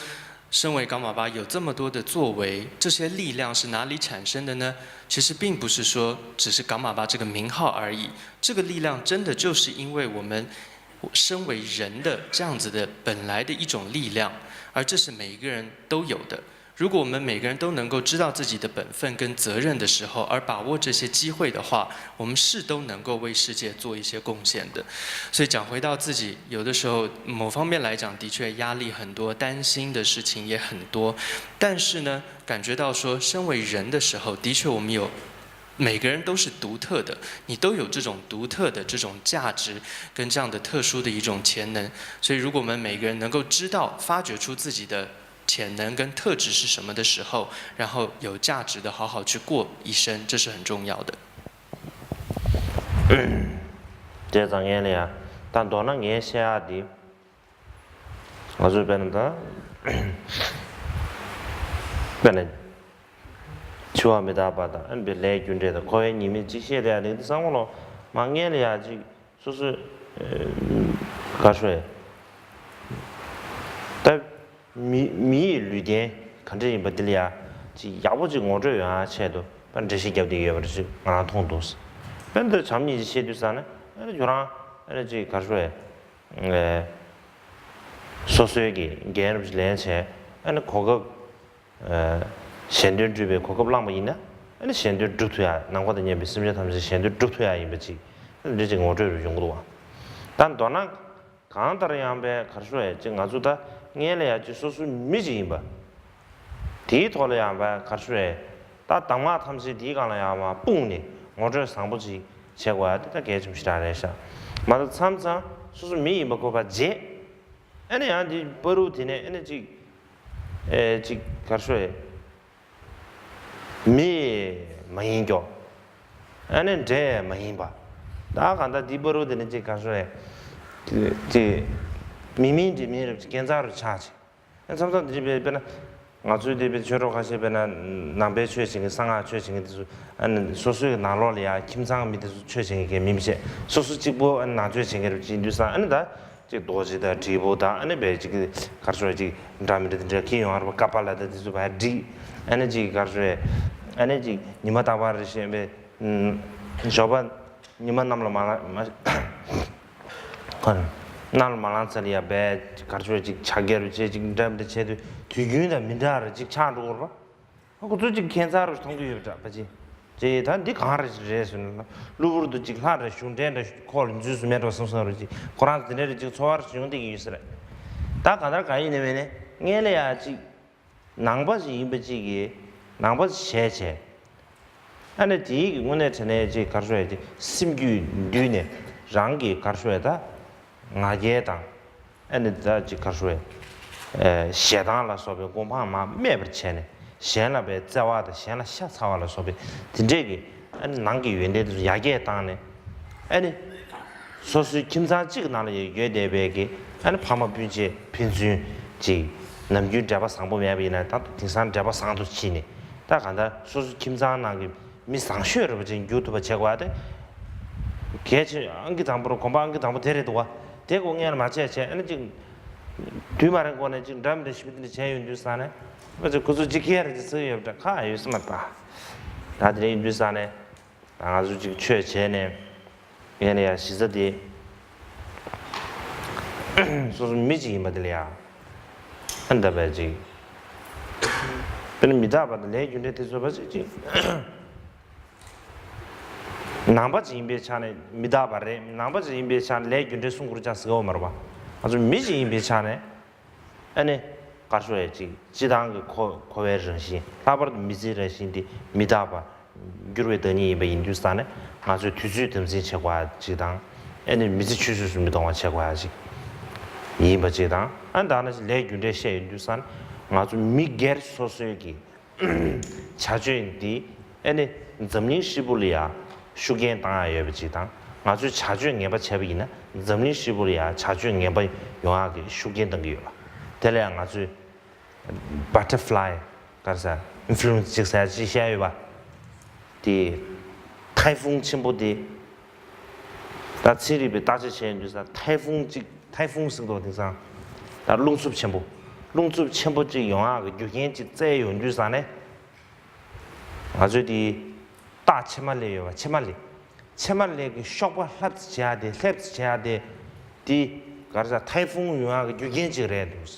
身为伽马巴有这么多的作为，这些力量是哪里产生的呢？其实并不是说只是伽马巴这个名号而已，这个力量真的就是因为我们身为人的这样子的本来的一种力量，而这是每一个人都有的。如果我们每个人都能够知道自己的本分跟责任的时候，而把握这些机会的话，我们是都能够为世界做一些贡献的。所以讲回到自己，有的时候某方面来讲，的确压力很多，担心的事情也很多，但是呢，感觉到说身为人的时候，的确我们有每个人都是独特的，你都有这种独特的这种价值跟这样的特殊的一种潜能。所以，如果我们每个人能够知道、发掘出自己的潜能跟特质是什么的时候，然后有价值的好好去过一生，这是很重要的。 བྱས་ཙང་ངས་ལ་ཡ། ད་མདོར་ན་ངས་བཤད་ཡག་འདི། ང་ཚོས་དཔེར་ན་ད། དཔེར་ན། འཆི་བ་མི་རྟག་པ་དང་ཨ་ནི་ལས་རྒྱུ་འབྲས་དང་འཁོར་བའི་ཉེས་དམིགས་ཅིག་བཤད་བསྡད་ཡག་འདི་འདི་བསམ་བློ་མ་ངས་ལ་ཡ་ཅིག་སོ་སོའི་ག་ཤོད་ད་མི་མི་ཡི་ལུས་རྟེན་ག་འདྲ་ཡིན་པ་འདི་ལ་ཡ་ཅིག་ཡག་པོ་ཅིག་ངོ་སྤྲོད་ཡོང་ཡ་ཆེད་དུ་ད་འགྲེལ་བཤད་རྒྱབ་བསྡད་ཡོད་པ་འདྲ་ཅིག་ང་རང་མཐོང་འདུག་དཔེར་ན་ད་བྱམས་སྙིང་རྗེ་བཤད་དུས་ཙང་ནས་ཨ་ནི་ཁྱོད་རང་ཨ་ནི་ཅིག་ག་ཤོད་སོ་སོའི་གི་འགན་རུབ་ཅིག་ལེན་བྱས་ཨ་ནི་གོ་སྐབས། གཞན་དོན་སྒྲུབ་པའི་གོ་སྐབས་བླངས་པ་ཡིན་ན་ཨ་ནི་གཞན་དོན་སྒྲུབ་ཐུབ་ཡ། ནམ་མཁའ་དང་མཉམ་པའི་སེམས་ཅན་ཐམས་ཅད་གཞན་དོན་སྒྲུབ་ཐུབ་ཡ་ཡིན་པ་ཅིག་འདི་ཅིག་ངོ་སྤྲོད་རུ་ཡོང་གི་འདུག་བ། ད་མདོར་ན་གང་ལྟར་ཡང་པའི་གར་ཤོ་ཡ་ཅིག་ང་ཚོ་ད་ངས་ལ་ཡ་ཅིག་སོ་སོའི་མི་ཅིག་ཡིན་པ། དེའི་ཐོག་ལ་ཡང་པའི་གར་ཤོ་ཡ་ད་གདམས་ངག་ཐམས་ཅད་དེའི་སྒང་ལ་ཡང་མ་སྤུངས་ནས་ངོ་སྤྲོད་བཟང་པོ་ཅིག་བྱེད་དགོས་ཡ་དེ་ད་གལ་ཆེན་པོ་ཞེ་དྲག་རེད་ཤག་མ་གཏོགས་མཚམས་མཚམས་སོ་སོ་མི་ཡིན་པ་གོ་བ་བརྗེད། ཨ་ནི་ཡང་དེ་བར་དུ་དེ་ནས་ཨ་ནི་ཅིག་ཨེ་ཅིག་གར་ཤོ་ཡ། མི་མ་ཡིན་ཀྱོག་ཨ་ནི་འདྲེ་མ་ཡིན་པ། ད་གང་ལྟར་འདི་པ་རུ་དེ་ནི་ཅིག་གར་ཤོ་ཡ། ཅིག་མི་མིན་འདྲེ་མིན་རབ་ཅིག་ཀན་ཚང་རུ་ཆགས་ཅིག་ཨ་མཚམས་མཚམས་འདི་རིགས་དཔེར་ན། ང་ཚོའི་འདི་པའི་ཆོས་གྲོགས་ཁ་ཤས་དཔེར་ན། ནང་པའི་ཆོས་བྱེད་མཁན་གསང་སྔགས་ཆོས་བྱེད་མཁན་དེ་ཚོ་ཨ་ནི་སོ་སོའི་ནང་ལོགས་ལ་ཡ་ཁྱིམ་ཚང་མི་དེ་ཚོ་ཆོས་བྱེད་མཁན་མིན་པ་བྱས་སོ་སོ་གཅིག་པོ་ཨ་ནི་ནང་ཆོས་བྱེད་མཁན་རུ་ཅིག་ཡིན་དུས་ཙང་ཨ་ནི་ད། ཅིག་རྡོ་རྗེ་དང་དྲིལ་བུ་དང་ཨ་ནི་བས་ཅིག་གར་སོ་ཅིག་འདྲ་མི་འདྲ་དེ་འདྲ་ཁྱེར་ཡོང་བར་པ་ཀ་པ་ལ་དང་དེ་ཚོ་བས་འགྲིག་ཨ་ནི་ཅིག་གར་སོ་ཨ་ནི་ཅིག་ཉི་མ་རྟག་པར་རེ་བཞིན་པའི་ཞོགས་པ་ཉི་མ་གནམ་ལ་མ་མ་ཁོ་ན་ གནམ་ལ་མ་ལངས་ཚར་ལ་ཡ་བས་གར་ཆོད་ཅིག་ཆ་རྒྱལ་རུ་བྱས་ཅིག་འདྲ་མི་འདྲ་བྱས་དུས་དུས་རྒྱུན་དང་མི་འདྲ་རུ་ཅིག་ཆགས་འགྲོ་གི་རེད་པ། ཁོ་ཚོ་ཅིག་ཁྱད་མཚར་རུ་མཐོང་གི་ཡོད་པ་འདྲ་པ་ཅིག་ཅེས་ད་འདི་གང་རེད་རེད་ཟེར་ན། གློ་བུར་དུ་ཅིག་ལྷ་འདྲ་གཞུང་འབྲེལ་འདྲ་ཁོག་ལ་འཛུལ་སོང་མེད་འགྲོ་བསམ་བསམ་རུ་ཅིག་ཁོ་རང་ཚོ་དེ་འདྲ་རུ་ཅིག་ཚོར་བ་རུ་ཡོང་བསྡད་ཀྱི་ཡོད་ས་རེད། ད་གང་ལྟར་གང་ཡིན་ནའི་མིན་ནའི་སྔོན་ལ་ཡ་ཅིག་ནང་པ་ཞིག་ཡིན་པ་ཅིག་གིས་ནང་པ་ཞིག་བྱས་བྱས། ཨ་ནི་དེའི་གི་དངོས་གནས་དྲང་གནས་ཅིག་གར་ཤོར་ཡ་ཅིག་སེམས་རྒྱུད་འདུས་ནས་རང་གི་གར་ཤོར་ཡ་ད་ང་རྒྱལ་དང་། ཨ་ནི་ད་ཅིག་གར་ཤོར་ཡ་ཞེ་སྡང་ལ་སོགས་པའི་སྒོ་འཕང་མར་སྨད་པར་བྱས་ནས་གཞན་ལ་བའི་བརྩེ་བ་དང་གཞན་ལ་ཤ་ཚ་བ་ལ་སོགས་པའི་དེ་འདྲས་ཀྱི་ཨ་ནི་ནང་གི་ཡོན་ཏན་དེ་ཚོ་ཡར་རྒྱས་བཏང་ནས། ཨ་ནི། སོ་སོའི་ཁྱིམ་ཚང་གཅིག་ནང་ལ་ཡོད་བསྡད་པའི་གི་ཨ་ནི་ཕ་མ་སྤུན་མཆེད་ཕན་ཚུན་གཅིག་ནམ་རྒྱུན་འབྲེལ་བ་བཟང་པོ་མེད་པ་ཡིན་ན་ད་དེང་སང་འབྲེལ་བ་བཟང་དུ་ཕྱིན་ནས་ད་གང་ལྟར་སོ་སོའི་ཁྱིམ་ཚང་ནང་གི་མི་བཟང་ཤོས་རེད་པ་ཅིག་འགྱུར་ཐུབ་པ་བྱེད་དགོས་ཏེ། གལ་ཆེ་ཨང་ཀི་དང་པོ་རུ་གོམ་པ་ཨང་ཀི་དང་པོ་དེ་རེད་འདུག་བ། དེ་གོ་ངས་མ་བྱས་བྱས་ཨ་ནི་ཅིག་དུས་མ་རིང་གོང་ནས་ཅིག་འདྲ་མི་འདྲ་ཞིབ་འདི་འདྲ་བྱས་ཡོང་དུས་ས་ནས་ཨ་ཅིག་ཁོ་ཚོ་ཅིག་ཁྱེར་ཅིག་ཚིག་ཡོད་པ་འདྲ་ཁག་ཡོད་ས་མ་རེད་པ། ད་དེ་རིང་ཡིན་དུས་ས་ནས། ང་ཚོ་ཅིག་ཆོས་བྱས་ནས་ཡིན་ན་ཡང་གཞི་རྩ་དེ་སོ་སོ་མི་གཅིག་ཡིན་པ་དེ་ལ་ཡང་ཨ་འདྲ་བས་ཅིག་དཔེར་ན་མི་རྟག་པ་དང་ལས་རྒྱུ་འབྲས་དེ་ཚོ་བ་ཅིག་ཅིག་ནང་པ་ཅིག་ཡིན་པའི་ཆ་ནས་མི་རྟག་པ་རེད། ནང་པ་ཅིག་ཡིན་པའི་ཆ་ནས་ལས་རྒྱུ་འབྲས་གསུང་དགོས་ཀྱང་ཟེར་གྱི་ཡོད་མ་རེད་པ། ང་ཚོ་མི་གཅིག་ཡིན་པའི་ཆ་ནས། ཨ་ནི། དཀར་ཕྱོགས་ཡ་གཅིག་སྤྱི་བཏང་གི་འཁོར་འཁོར་བའི་རང་བཞིན་ལྷག་པར་དུ་མི་ཚེའི་རང་བཞིན་དེ་མི་རྟག་པ། འགྱུར་བའི་བདག་ཉིད་ཡིན་པ་ཡིན་དུས་ཙང་ནས་ང་ཚོས་དུས་ཚོད་དམ་འཛིན་བྱེད་དགོས་ཡ་གཅིག་དང་། ཨ་ནི་མི་ཚེ་ཆུད་ཟོས་སུ་མི་གཏོང་བ་བྱེད་དགོས་ཡ་གཅིག་ཡིན་པ་གཅིག་དང་། ཨ་ནི་ད་ནང་བཞིན་ལས་རྒྱུ་འབྲས་བཤད་ཡོང་དུས་ཙང་ནས་ང་ཚོ་མི་སྒེར་སོ་སོའི་གི་བྱ་སྤྱོད་འདི་ཨ་ནི་འཛམ་གླིང་ཧྲིལ་པོ་ལ་ཡ་ཤུགས་རྐྱེན་བཏང་ཡ་ཡོད་པ་ཅིག་དང་། ང་ཚོས་བྱ་སྤྱོད་ངན་པ་བྱས་པ་ཡིན་ན་འཛམ་གླིང་ཧྲིལ་པོ་ལ་ཡ་བྱ་སྤྱོད་ངན་པ་ཡོང་ཡ་གི་ཤུགས་རྐྱེན་བཏང་གི་ཡོད་པ། དེ་ལ་ཡ་ང་ཚོས་བྷ་ཊར་ཕ་ལའི་ག་རེ་ཟེར་ཨིན་ཕུ་ལུ་ཨེན་སི་ཅིག་ཟེར་ཅིག་བཤད་ཡོད་པ། དེ་ཐའེ་ཧྥུང་ཆེན་པོ་དེ། ད་ཚན་རིག་པས་བརྟག་དཔྱད་བྱས་ཡོང་དུས་ཙང་ཐའེ་ཧྥུང་གཅིག་ཐའེ་ཧྥུང་ཟེར་མདོག་དེང་སང་ད་རླུང་འཚུབ་ཆེན་པོ། རླུང་འཚུབ་ཆེན་པོ་གཅིག་ཡོང་ཡག་གི་རྒྱུ་རྐྱེན་གཅིག་བཙལ་ཡོང་དུས་ཙང་ནས། ང་ཚོས་དེ་སྟག་ཕྱེ་མ་ལེབ་ཡོད་པ། ཕྱེ་མ་ལེབ། ཕྱེ་མ་ལེབ་ཀྱི་གཤོག་པ་ལྷེབ་ཙམ་བྱེད་ཡག་དེ་ལྷེབ་ཙམ་བྱེད་ཡག་དེ། དེ་ག་རེ་ཟེར་ཐའེ་ཧྥུང་ཡོང་ཡག་གི་རྒྱུ་རྐྱེན་གཅིག་རེད་འདུག་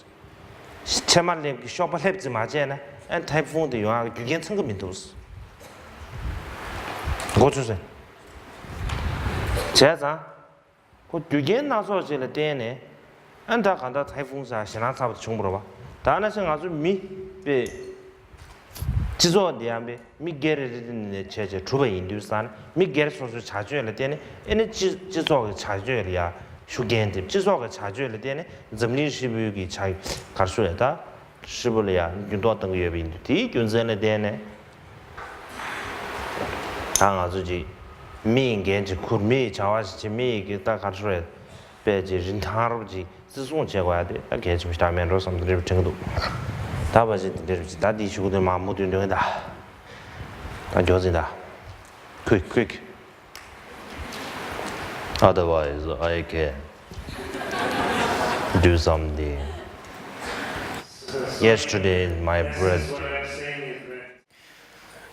ཕྱེ་མ་ལེབ་ཀྱི་གཤོག་པ་ལྷེབ་ཙམ་མ་བྱས་ན་ཨ་ཐའེ་ཧྥུང་དེ་ཡོང་ཡག་གི་རྒྱུ་རྐྱེན་ཚང་གི་མི་འདུག་མགོ་ཚོས་ཟེར། བྱས་ཙང་། ཁོ་རྒྱུ་རྐྱེན་སྣ་ཚོགས་ཅིག་ལ་བརྟེན་ནས་ཨ་ད་ག་ད་ཐའེ་ཧྥུང་ཟེར་ཞེད་སྣང་ཚ་པོ་བྱུང་བ་རེད་པ། ད་ནང་བཞིན་ང་ཚོ་མི་དཔེ་སྤྱི་ཚོགས་འདི་ཡང་དཔེ་མི་སྒེར་རེ་རེ་ནས་བྱས་བྱས་གྲུབ་པ་ཡིན་དུས་ཙང་ནས་མི་སྒེར་སོ་སོའི་བྱ་སྤྱོད་ལ་བརྟེན་ནས་ཨེ་ནི་སྤྱི་སྤྱི་ཚོགས་ཀྱི་བྱ་སྤྱོད་ལ་ཡ་ཤུགས་རྐྱེན་ཐེབས། སྤྱི་ཚོགས་ཀྱི་བྱ་སྤྱོད་ལ་བརྟེན་ནས་འཛམ་གླིང་ཧྲིལ་པོའི་གི་བྱ་གར་སོ་ཡ་ད་ཧྲིལ་པོ་ལ་ཡ་འགྱུར་ལྡོག་གཏང་གི་ཡོད་པ་ཡིན་དུས་དེའི་རྒྱུ་མཚན་ལ་བརྟེན་ནས། ད་ང་ཚོ་ཅིག་མི་ཡི་འགན་ཅིག་འཁུར། མི་ཡི་བྱ་བ་ཞིག་བྱེད། མི་ཡི་གི་ད་ག་རེ་ཟེར་དཔེ་ཅིག་རིན་ཐང་རོབ་ཅིག་བརྩི་སྲུང་བྱེད་དགོས་ཡ་དེ་ད་གལ་ཆེན་པོ་ཞིག་ད་མེད་འགྲོ་བསམ་དེ་འདྲ་དྲན་གི་འདུག་ད་བ་ཞིག་དེ་འདྲ་རེད་ཅིག་ད་འདི་ཞུ་གི་འདུག་མ་མུ་མཐུད་འདོན་གི་ད། ད་མགྱོགས་ཟིན་ད། Quick, quick. Otherwise, I can do something. Yesterday is my birthday.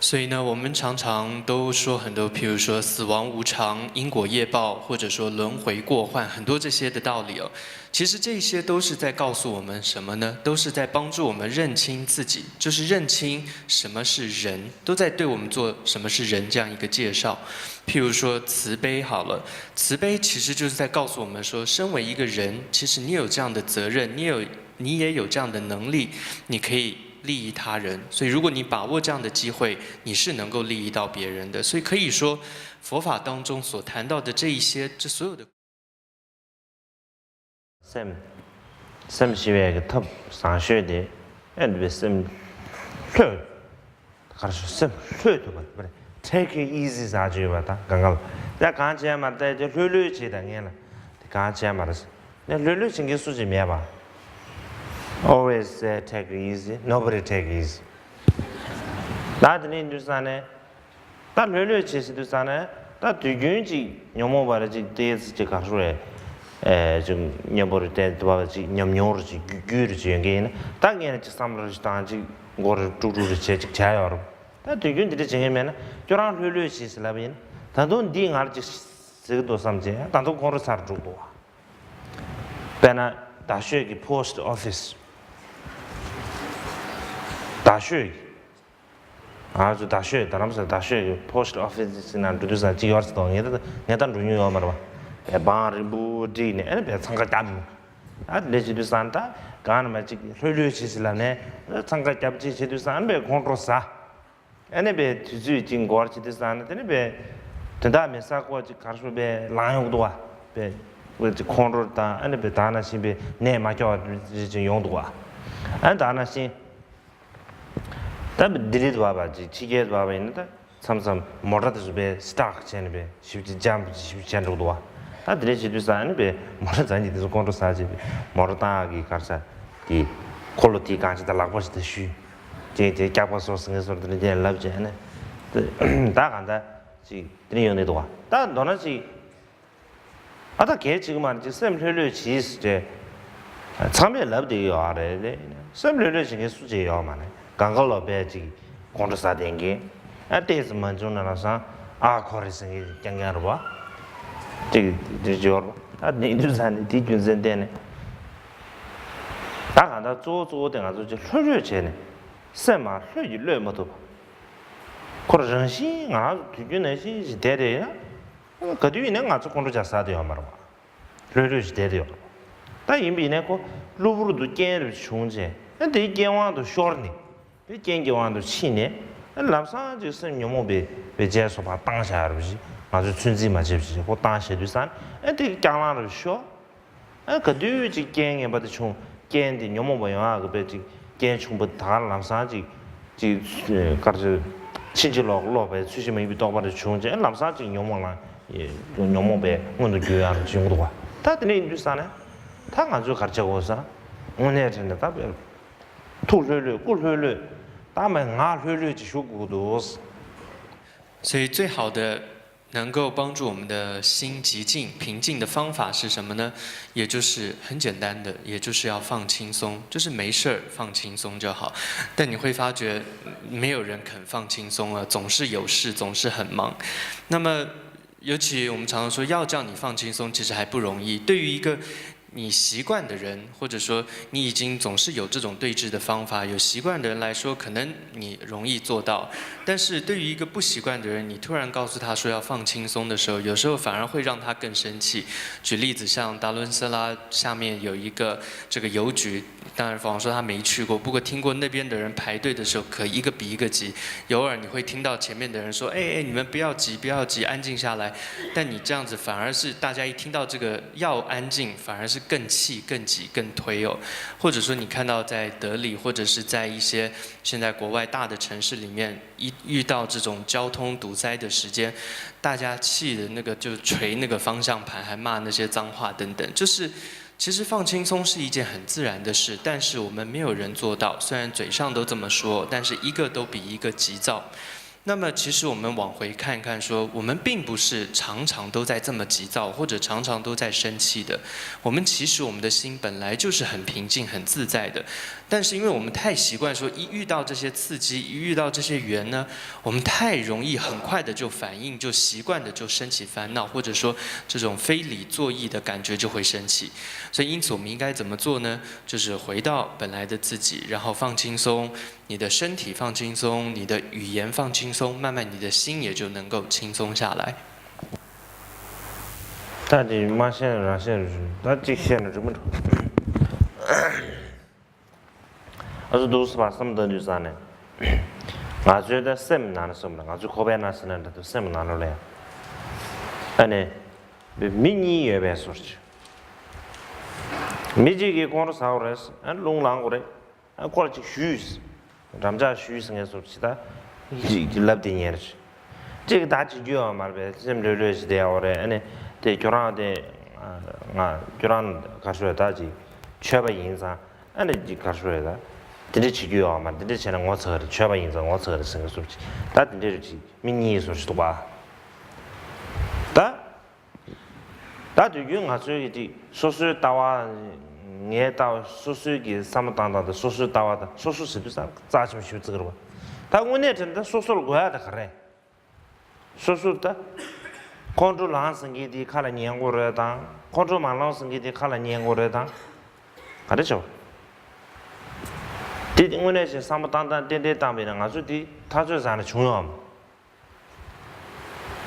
所以呢，我们常常都说很多，譬如说死亡无常、因果业报，或者说轮回过患，很多这些的道理哦。其实这些都是在告诉我们什么呢？都是在帮助我们认清自己，就是认清什么是人，都在对我们做什么是人这样一个介绍。譬如说慈悲好了，慈悲其实就是在告诉我们说，身为一个人，其实你有这样的责任，你有你也有这样的能力，你可以利益他人。所以，如果你把握这样的机会，你是能够利益到别人的。所以可以说，佛法当中所谈到的这一些，这所有的。 སེམས། སེམས་ཞི་བའི་གི་ཐབས་བཟང་ཤོས་དེ་ཨེ་འདི་བའི་སེམས་ལྷོད། གར་ཞོ་སེམས་ལྷོད་ཐུབ་པ་དེ་take it easy ཟ་བཅོས་པ་དང་གང་ག་ལ་ད་གང་བྱས་མ་རེད་ད་དེ་ལྷོད་ལྷོད་བྱེད་ད་ངན་ལ་དེ་གང་བྱས་མ་རེད། ནས་ལྷོད་ལྷོད་བྱེད་མཁན་སུ་ཅིག་མེད་པ། Always say take it easy, nobody take it easy. ད་དེ་ནས་འདུག་ས་ནས་ད་ལྷོད་ལྷོད་བྱེད་ཟེར་དུས་ས་ནས་ད་དུས་རྒྱུན་ཅིག་ཉོན་མོངས་པ་རེ་ཅིག་ཏོག་ཙམ་ཅིག་གར་ཤོར་བས་ཅིག་གཉེན་པོ་རེ་བསྟེན་ཐུབ་པ་ཅིག་ཉམས་མྱོང་རེ་ཅིག་རྒྱུས་རྒྱུས་རེ་ཅིག་ཡོད་མཁན་ཡིན་ན་ད་ངས་ནས་ཅིག་བསམ་བློ་རེ་ཅིག་བཏང་ཅིག་མགོ་རེ་དཀྲུག་དཀྲུག་རེ་བྱས་ཅིག་བྱས་ཡོད་རུང་ད་དུས་རྒྱུན་དེ་འདྲ་བྱེད་མཁན་མེད་ན་ཁྱོད་རང་ལྷོད་ལྷོད་བྱེད་ཟེར་ལབ་ཡིན་ད་དུང་འདི་ང་རེ་ཅིག་ཟེར་གི་འདུག་བསམ་བྱས་ད་དུང་ཁོང་རེ་ཚར་འགྲོ་གི་འདུག་བ། དཔེར་ན་རྡ་ཤོད་ཀྱི་པོ་སི་ཊི་ཨོ་ཕི་སི། རྡ་ཤོད་ཀྱི། ང་ཚོ་རྡ་ཤོད་རྡ་རམ་ས་ལ་རྡ་ཤོད་ཀྱི་པོ་སི་ཊི་ཨོ་ཕི་སི་ནང་འགྲོ་དུས་ཙང་གཅིག་ཡོད་རེད་ཟེར་དོ། ངས་ད་ངས་ད་འགྲོ་མྱོང་ཡོད་མ་རེད་པ། བང་རིང་པོ་བསྒྲིགས་ནས་ཨ་ནི་བས་འཚང་ཁ་བརྒྱབ། ཨ་འདྲ་བྱེད་དུས་ཙང་ད་གང་ན་མ་གཅིག་ལྷོད་ལྷོད་བྱེད་ཟེར་ལབ་ནས་འཚང་ཁ་བརྒྱབ་བྱེད་བྱེད་དུས་ཙང་ཨ་ནི་བས་ཁོང་ཁྲོ་ཟ། ཨ་ནི་བས་དུས་ཚོད་ཅིག་འགོར་བྱེད་དུས་ཙང་ནི་དེ་ནི་བས་དོན་དག་མེད་ས་ཁོ་ཅིག་གར་ཤོར་བས་ལངས་ཡོང་གི་འདུག་བ། བས་ཁོ་ཅིག་ཁོང་ཁྲོ་དང་ཨ་ནི་བས་ད་ནང་བཞིན་བས་ནད་མ་སྐྱོ་བ་ཅིག་ཡོང་འདུག་བ། ཨ་ནི་ད་ནང་བཞིན། ད་ལྡི་ལི་དུ་བབས་པ་ཅིག་ཕྱི་རྒྱལ་དུ་བབས་པ་ཡིན་ན་ད་མཚམས་མཚམས་མོ་ཊ་དེ་ཚོ་དཔེ་སི་ཊག་བྱས་ནས་དཔེ་ཞིབ་ཅིག་ཇམ་ཞིབ་བྱས་འགྲོ་འདུག་བ། ད་དེ་འདྲ་བྱེད་དུས་ཙང་ཨ་ནི་དཔེ་མོ་ཊ་འཛིན་གྱི་དེ་ཚོ་ཁོང་ཁྲོ་ཟ་བྱས་དཔེ་མོ་ཊ་བཏང་ཡག་གི་གར་ས་དེ་འཁོར་ལོ་དེའི་སྒང་ཅིག་དང་ལག་པ་ཞིག་དང་གཞུས་ཅིག་དེ་སྐྱག་པ་སོར་ཟིན་ངེས་སོར་དེ་འདྲ་ཅིག་ལབ་བྱས་ཨ་ནི་ད་གང་ལྟར་ཅིག་དེ་འདྲ་ཡོང་ནས་འདུག་བ། ད་མདོར་ན་ཅིག་ཨ་ད་གལ་ཆེ་གི་མ་རེད་ཅིག་སེམས་ལྷོད་ལྷོད་གྱིས་ཟེར། ཚང་མས་ལབ་བསྡད་ཡོད་རེད་དེ། སེམས་ལྷོད་ལྷོད་བྱེད་མཁན་སུ་གཅིག་ཡོད་མ་རེད། གང་ག་ལོ་པས་ཅིག་ཁོང་ཁྲོ་ཟ་བསྡད་མཁན། ཨ་ཏོག་ཙམ་མ་བྱུང་ན་ལམ་སང་ཨ་ཁོ་རེད་ཟེར་མཁན་རྐྱང་རྐྱང་རེད་པ། ཅིག་དེ་ཅིག་ཡོད་རེད་པ། ད་ནས་དུས་ཙང་ནས་དེའི་རྒྱུ་མཚན་བརྟེན་ནས། ད་གང་ལྟར་གཙོ་བོ་གཙོ་བོ་དེ་ང་ཚོ་ཅིག་ལྷོད་ལྷོད་བྱས་ནས་སེམས་མ་ལྷོད་ཀྱིས་གློད་མ་ཐུབ་པ། ཁོ་རང་བཞིན་ང་རང་ཚོ་དུས་རྒྱུན་ནང་བཞིན་ཞིག་བསྡད་དེ་ཡིན་ན། ག་དུས་ཡིན་ནའི་ང་ཚོ་ཁོང་ཁྲོ་ཅིག་ཟ་བསྡད་ཡོད་མ་རེད་པ། ལྷོད་ལྷོད་ཅིག་བསྡད་དེ་ཡོད་རེད། ད་ཡིན་པ་ཡིན་ནའི་ཁོ་གློ་བུར་དུ་རྐྱེན་རེ་བྱུང་རྗེས་ཨ་དེའི་རྐྱེན་དབང་དུ་ཤོར་ནས། དེ་རྐྱེན་གྱི་དབང་དུ་ཕྱིན་ནས་ཨ་ལམ་སང་ཅིག་སེམས་ཉོན་མོངས་པའི་བེ་བྱས་སོ་ཕར་བཏང་བཞག་རེད་པ་ཞིག་ང་ཚོས་ཚོད་འཛིན་མ་བྱས་པ་ཞིག་ཁོ་བཏང་བཞག་དུས་ཙང་ཨ་དེ་རྐྱང་ལངས་རེ་ཤོར། ཨ་ག་དུས་ཅིག་རྐྱེན་ངན་པ་དེ་བྱུང་། རྐྱེན་དེ་ཉོན་མོངས་པ་ཡོང་ཡག་གི་དཔེ་ཅིག་རྐྱེན་བྱུང་བ་ད་ག་ལམ་སང་ཅིག་ཅིག་གར་ཅིག་ཕྱིན་ཅི་ལོག་ལོག་པའི་ཚུལ་བཞིན་མ་ཡིན་པའི་རྟོག་པ་དེ་བྱུང་རྗེས་ལམ་སང་ཅིག་ཉོན་མོངས་ལ་ཉོན་མོངས་པའི་མངོན་དུ་གྱུར་ཡག་རེ་བྱུང་འདུག་བ། ད་དེ་འདྲ་ཡིན་དུས་ཙང་ནས་ད་ང་ཚོས་ག་རེ་བྱེད་དགོས་ཟེར་ན། དངོས་གནས་དྲན་ནས་ད་དཔེ་ཐུགས་ལྷོད་ལྷོད་སྐུ་ལྷོད་ལྷོད་ད་མ་ངག་ལྷོད་ལྷོད་ཅིག་བཞུགས་དགོས་འདུག། 所以最好的能够帮助我们的心极静、平静的方法是什么呢？也就是很简单的，也就是要放轻松，就是没事儿放轻松就好。但你会发觉，没有人肯放轻松了，总是有事，总是很忙。那么，尤其我们常常说要叫你放轻松，其实还不容易。对于一个你习惯的人，或者说你已经总是有这种对峙的方法，有习惯的人来说，可能你容易做到。但是对于一个不习惯的人，你突然告诉他说要放轻松的时候，有时候反而会让他更生气。举例子，像达伦斯拉下面有一个这个邮局，当然，仿佛说他没去过，不过听过那边的人排队的时候，可一个比一个急。有偶尔你会听到前面的人说：“哎哎，你们不要急，不要急，安静下来。”但你这样子反而是大家一听到这个要安静，反而是更气、更急、更推哦。或者说，你看到在德里，或者是在一些现在国外大的城市里面，一遇到这种交通堵塞的时间，大家气的那个就捶那个方向盘，还骂那些脏话等等，就是。其实放轻松是一件很自然的事，但是我们没有人做到。虽然嘴上都这么说，但是一个都比一个急躁。那么，其实我们往回看看说，我们并不是常常都在这么急躁，或者常常都在生气的。我们其实我们的心本来就是很平静、很自在的，但是因为我们太习惯说，一遇到这些刺激，一遇到这些缘呢，我们太容易很快的就反应，就习惯的就升起烦恼，或者说这种非理作意的感觉就会升起。所以，因此我们应该怎么做呢？就是回到本来的自己，然后放轻松，你的身体放轻松，你的语言放轻松，慢慢你的心也就能够轻松下来。 ད་དེ་མ་ཤེས་ན་རང་ཤེས་རུ་ཞུ། ད་གཅིག་ཤེས་ན་རི་མོ་འགྲོ། ཨ་ཚོ་འདུག་སེ་བསམ་བཏང་དུས་ཙང་ནས། ང་ཚོའི་ད་སེམས་ནང་ལ་སེམས་ལ་ང་ཚོའི་ཁོག་པའི་ནང་ཟེར་ན་འདྲ་འདུག་སེམས་ནང་ལོགས་ལ་ཡང་། ཨ་ནི། མི་གཉིས་ཡོད་པའི་བཟོ་འདྲ་ཅིག་མི་གཅིག་གིས་ཁོང་ཁྲོ་ཟ་དགོས་རེད། ཨ་རླུང་ལངས་དགོས་རེད། ཨ་ཁོ་ལ་ཅིག་ཞུས། འགྲམ་ལྕག་ཞུས་ཟེར་མཁན་བཟོ་འདྲ་ཅིག་ད། ཅིག་ལབ་དེ་ཉན་རེད། ཅིག་ད་ཅིག་རྒྱུ་ཡོད་མ་རེད་པས། སེམས་ལྷོད་ལྷོད་ཅིག་བསྡད་ཡོད་རེད། ཨ་ནི་དེ་ཁྱོད་རང་དེ། ང་ཁྱོད་རང་ག་ཤོད་ད་ཅིག་ཆོས་པ་ཡིན་ཙང་ཨ་ནི་ཅིག་ག་ཤོད་ད། དེ་འདྲ་བྱེད་རྒྱུ་ཡོད་མ་རེད། དེ་འདྲ་བྱས་ན་ངོ་ཚ་གི་རེད། ཆོས་པ་ཡིན་ཙང་ངོ་ཚ་གི་རེད་ཟེར་མཁན་བཟོ་འདྲ་ཅིག་ད་དེ་འདྲ་རེད། ཅིག་མི་གཉིས་བཟོ་འདྲ་ཅིག་འདུག་པ། ད། ད་དུས་རྒྱུན་ང་ཚོའི་གི་ཅིག་སོ་སོའི་ལྟ་བ། ངའི་ལྟ་བ་སོ་སོའི་གི་བསམ་བློ་བཏང་སྟངས་དང་སོ་སོའི་ལྟ་བ་དང་སོ་སོ་ཟེར་དུས་ཙང་རྩ་ཆེན་པོ་ཞིག་བརྩི་གི་རེད་པ། ད་དངོས་གནས་དྲན་ད་སོ་སོ་ལ་དགོས་ཡ་ད་ག་རེ། སོ་སོ་ད། ཁོང་ཁྲོ་ལངས་ཟིན་མཁན་དེ་ཁ་ལ་ཉན་དགོས་རེད་དང་། ཁོང་ཁྲོ་མ་ལངས་ཟིན་མཁན་དེ་ཁ་ལ་ཉན་དགོས་རེད་དང་། ག་རེ་བྱེད། དེ་དངོས་གནས་བྱས་བསམ་བློ་བཏང་སྟངས་ཏན་ཏན་བཏང་པ་ཡིན་ན་ང་ཚོ་དེ་ཐག་གཅོད་བཟང་ནས་བྱུང་ཡོད་འམ།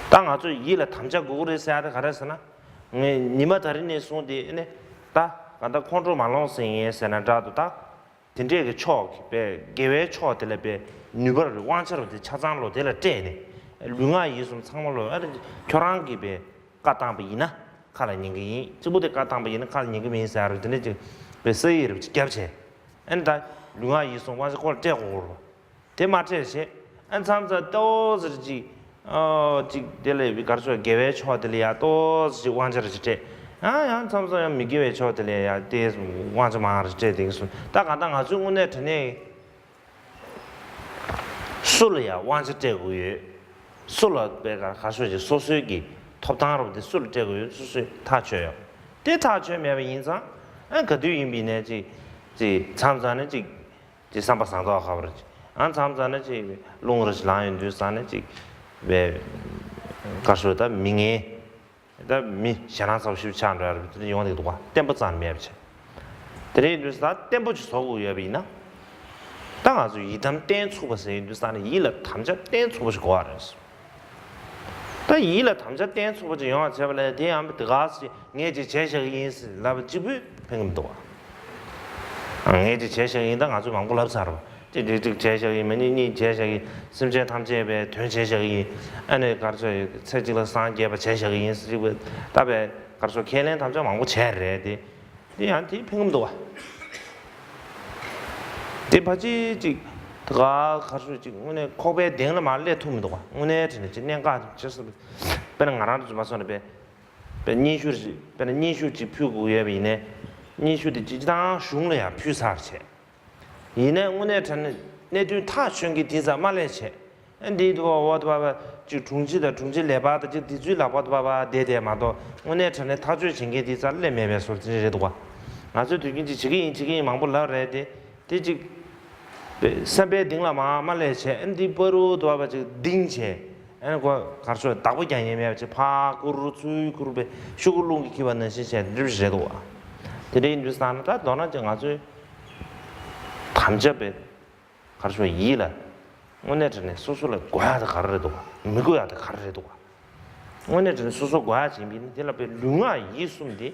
ད་ང་ཚོ་ཡིད་ལ་དམ་བཅའ་དགོས་ཀྱི་རེད་ཟེར་ཡ་དེ་ག་རེ་ཟེར་ན། ངས་ཉི་མ་ད་རིང་ནས་བཟུང་སྟེ་ཨེ་ནས་ད་ག་ད་ཁོང་ཁྲོ་མ་ལངས་ཟིན་ཡིན་ཟེར་ན་འདྲ་འདུག་ད། དེ་འདྲས་ཀྱི་ཕྱོགས་ཀྱི་པའི་དགེ་བའི་ཕྱོགས་དེ་ལ་པའི་ནུས་པ་རེད། དབང་ཆ་རེད། དེ་ཆ་ཚང་ལོ་དེ་ལ་སྤྲད་ནས་ལུས་ངག་ཡིད་གསུམ་ཚང་མ་ལོ་ཨ་རེ་ཁྱོད་རང་གིས་པའི་བཀའ་བཏང་པ་ཡིན་ན་ཁ་ལ་ཉན་གི་ཡིན། གཅིག་པུ་དེ་བཀའ་བཏང་པ་ཡིན་ན་ཁ་ལ་ཉན་གི་མིན་ཟེར་རེད། དེ་འདྲས་ཀྱི་པའི་ས་ཡིག་རེད་བརྒྱབ་བྱས་ཨ་ནི་ད་ལུས་ངག་ཡིད་གསུམ་དབང་ཆ་ཁོ་ལ་སྤྲད་དགོས་རེད། དེ་མ་སྤྲད་བྱས་ཨ་མཚམས་མཚམས་ཏོག་ཙམ་ཅིག་ཨོ་ཅིག་དེ་ལས་བི་གར་ཕྱོགས་དགེ་བའི་ཕྱོགས་དེ་ལ་ཡ་ཏོག་ཙམ་ཅིག་དབང་ཆ་རེ་ཅིག་སྤྲད། ཨ་ཡང་མཚམས་མཚམས་ཡང་མི་དགེ་བའི་ཕྱོགས་དེ་ལ་ཡ་དེ་དབང་ཆ་མང་རེ་སྤྲད་དེ་གི་སོང་། ད་ག་ད་ང་ཚོའི་དངོས་གནས་དྲང་གནས་སུ་ལ་ཡ་དབང་ཆ་སྤྲད་དགོས་ཡོད། སུ་ལ་པའི་གར་གར་ཕྱོགས་ཀྱི་སོ་སོའི་གི་ཐོབ་ཐང་རོགས་དེ་སུ་ལ་སྤྲད་དགོས་ཡོད། སོ་སོས་ཐག་ཆོད་ཡོད། དེ་ཐག་ཆོད་མེད་པ་ཡིན་ཙང་ཨ་ག་དུས་ཡིན་པ་ཡིན་ནའི་ཅིག་ཅིག་མཚམས་མཚམས་ནས་ཅིག་ཅིག་བསམ་པ་བཟང་ཐོག་ཁ་བར་ཅིག་ཨང་མཚམས་མཚམས་ན་ཅིག་རླུང་རེ་ཅིག་ལངས་ཡོང་དུས་ཙང་ནས་ཅིག་བའི་གར་སོ་ད་མི་ངན་ད་མི་ཞེ་སྡང་ཚ་པོ་ཞིག་ཆགས་འགྲོ་ཡ་རེད། དེ་ཡོང་དེ་འདུག་བ། བརྟན་པོ་ཙང་མེད་པ་བྱས། དེ་རེད་དུས་ད་བརྟན་པོ་ཅིག་བཟོ་དགོས་ཡོད་པ་ཡིན་ན། ད་ང་ཚོ་ཡི་དམ་བརྟན་ཚུགས་པ་ཟེར་ཡོང་དུས་ཙང་ནས་ཡིད་ལ་དམ་བཅའ་བརྟན་ཚུགས་པ་ཞིག་དགོས་བ་རེད། ད་ཡིད་ལ་དམ་བཅའ་བརྟན་ཚུགས་པ་ཅིག་ཡོང་བ་བྱས་པ་ལས་དེ་ཡང་དེ་ག་ཟེ་ངས་ཅིག་བྱས་བཞག་གི་ཡིན་ཟེར་ལབ་པ་གཅིག་པུས་ཕན་གི་མི་འདུག་བ། ངས་ཅིག་བྱས་བཞག་གི་ཡིན། ད་ང་ཚོས་མང་པོ་ལབ་ཚར་བ་ཅིག་ཅིག་ཅིག་བྱས་བཞག་གི་ཡིན། མི་གཉིས་གཉིས་བྱས་བཞག་གི་ཡིན། སེམས་ཅན་ཐམས་ཅད་པའི་དོན་བྱས་བཞག་གི་ཡིན། ཨ་ནི་གར་ཚོད་ཚེ་གཅིག་ལ་སངས་རྒྱས་པ་བྱས་བཞག་གི་ཡིན་ཟེར་ཅིག་པུས་ད་པའི་གར་ཚོད་ཁས་ལེན་དམ་བཅའ་མང་པོ་བྱས་རེད་དེ། དེ་ཡང་དེ་ཕན་གི་མི་འདུག་བ། དེ་ཕ་ཅིག་ཅིག་ད་ག་གར་ཚོད་ཅིག་དངོས་གནས་ཁོག་པའི་གདེང་ལ་མར་སླེབས་ཐུབ་མི་འདུག་བ། དངོས་གནས་དྲན་ནས་ཅིག་གནད་འགག་ཅིག་སོ། དཔེར་ན་ང་རང་ཚོ་མ་སོང་ནས་པའི་པའི་སྙན་ཞུ་རེ་དཔེར་ན་སྙན་ཞུ་ཅིག་ཕུལ་དགོས་ཡོད་པ་ཡིན་ནའི་སྙན་ཞུ་དེ་སྤྱི་བཏང་གཞུང་ལ་ཡང་ཕུལ་ཚར་བྱས། ཡིན་ནའི་དངོས་གནས་དྲང་གནས་གནད་དོན་ཐག་ཆོད་མཁན་དེ་ཙམ་མ་སླེབས་བྱས། ཨ་འདི་དུ་བ་འོ་དུ་བ་བ་ཅིག་དྲུང་ཆེ་དང་དྲུང་ཆེ་ལས་འཕར་དང་ཅིག་དེ་ཚོའི་ལག་པ་དུ་བ་བ་བསྡད་བསྡད་མ་གཏོགས་དངོས་གནས་དྲང་གནས་ཐག་གཅོད་བྱེད་མཁན་དེ་ཙམ་སླེབས་མེད་པའི་བཟོ་འདྲ་རེད་འདུག་བ། ང་ཚོས་དུས་རྒྱུན་ཅིག་བྱེད་ཀྱི་ཡིན་བྱེད་ཀྱི་ཡིན་མང་པོ་ལབ་རེད་དེ། དེ་ཅིག་བསམ་པའི་གདིང་ལ་མ་མ་སླེབས་བྱས། ཨ་འདི་པ་རུ་དུ་བ་བ་ཅིག་གདིང་བྱས། ཨ་ནི་ཁོ་གར་སོ་བདག་པོ་རྒྱག་ཉེན་མེད་པ་ཅིག་ཕར་ཁུར་ཚུར་ཁུར་པའི་ཤོག་གུ་རླུང་གིས་འཁྱེར་བ་ནང་བཞིན་བྱས་འདྲ་བ་ཞིག་རེད་འདུག་བ། དེ་འདྲ་ཡིན་དུས་ཙང་ན་ད་མདོར་ན་ཅིག་ང་ཚོས་དམ་བཅའ་བའི་གར་སོ་ཡིད་ལ་དངོས་གནས་དྲང་གནས་སོ་སོ་ལ་དགོས་ཡག་དེ་ག་རེ་རེད་འདུག་བ། མི་དགོས་ཡག་དེ་ག་རེ་རེད་འདུག་བ། དངོས་གནས་དྲང་གནས་སོ་སོ་དགོས་ཡག་ཅིག་ཡིན་པ་ཡིན་ན་དེ་ལ་དཔེ་ལུས་ངག་ཡིད་གསུམ་དེ་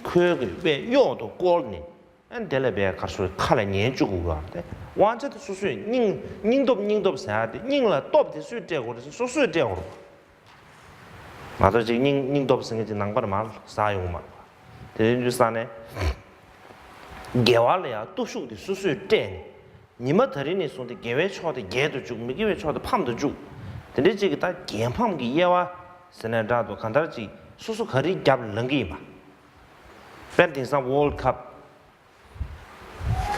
ཁོའི་གི་དཔེ་གཡོག་ཏུ་བཀོལ་ནས། ཨ་ནི་དེ་ལ་དཔེ་གར་སོ་ཁ་ལ་ཉན་བཅུག་དགོས་རེད་དེ། དབང་ཆ་དེ་སོ་སོས་སྙིང་སྙིང་སྟོབས་སྙིང་སྟོབས་ཟེར་ཡག་དེ་སྙིང་ལ་སྟོབས་དེ་སུས་སྤྲད་དགོས་རེད་ཟེར་སོ་སོས་སྤྲད་དགོས་རེད། མ་གཏོགས་ཅིག་སྙིང་སྙིང་སྟོབས་ཟེར་མཁན་ཅིག་ནང་པར་མར་ཟག་ཡོང་གི་མ་རེད། དེ་ཡིན་དུས་ཙང་ནས་དགེ་བ་ལ་ཡང་སྟོབས་ཤུགས་དེ་སོ་སོས་སྤྲད་ནས་ཉི་མ་ད་རིང་ནས་བཟུང་སྟེ་དགེ་བའི་ཕྱོགས་དེ་རྒྱས་སུ་བཅུག་མི་དགེ་བའི་ཕྱོགས་དེ་ཕམ་དུ་བཅུག་དེ་འདྲའི་ཅིག་གི་ད་རྒྱལ་ཕམ་གྱི་དབྱེ་བ་ཟེར་ནས་འདྲ་འདུག་གང་ལྟར་ཅིག་སོ་སོ་ག་རེ་རྒྱབ་ལངས་ཀྱི་ཡིན་པ། དཔེར་དེང་སང་ཝོལ་ཌི་ཀབ།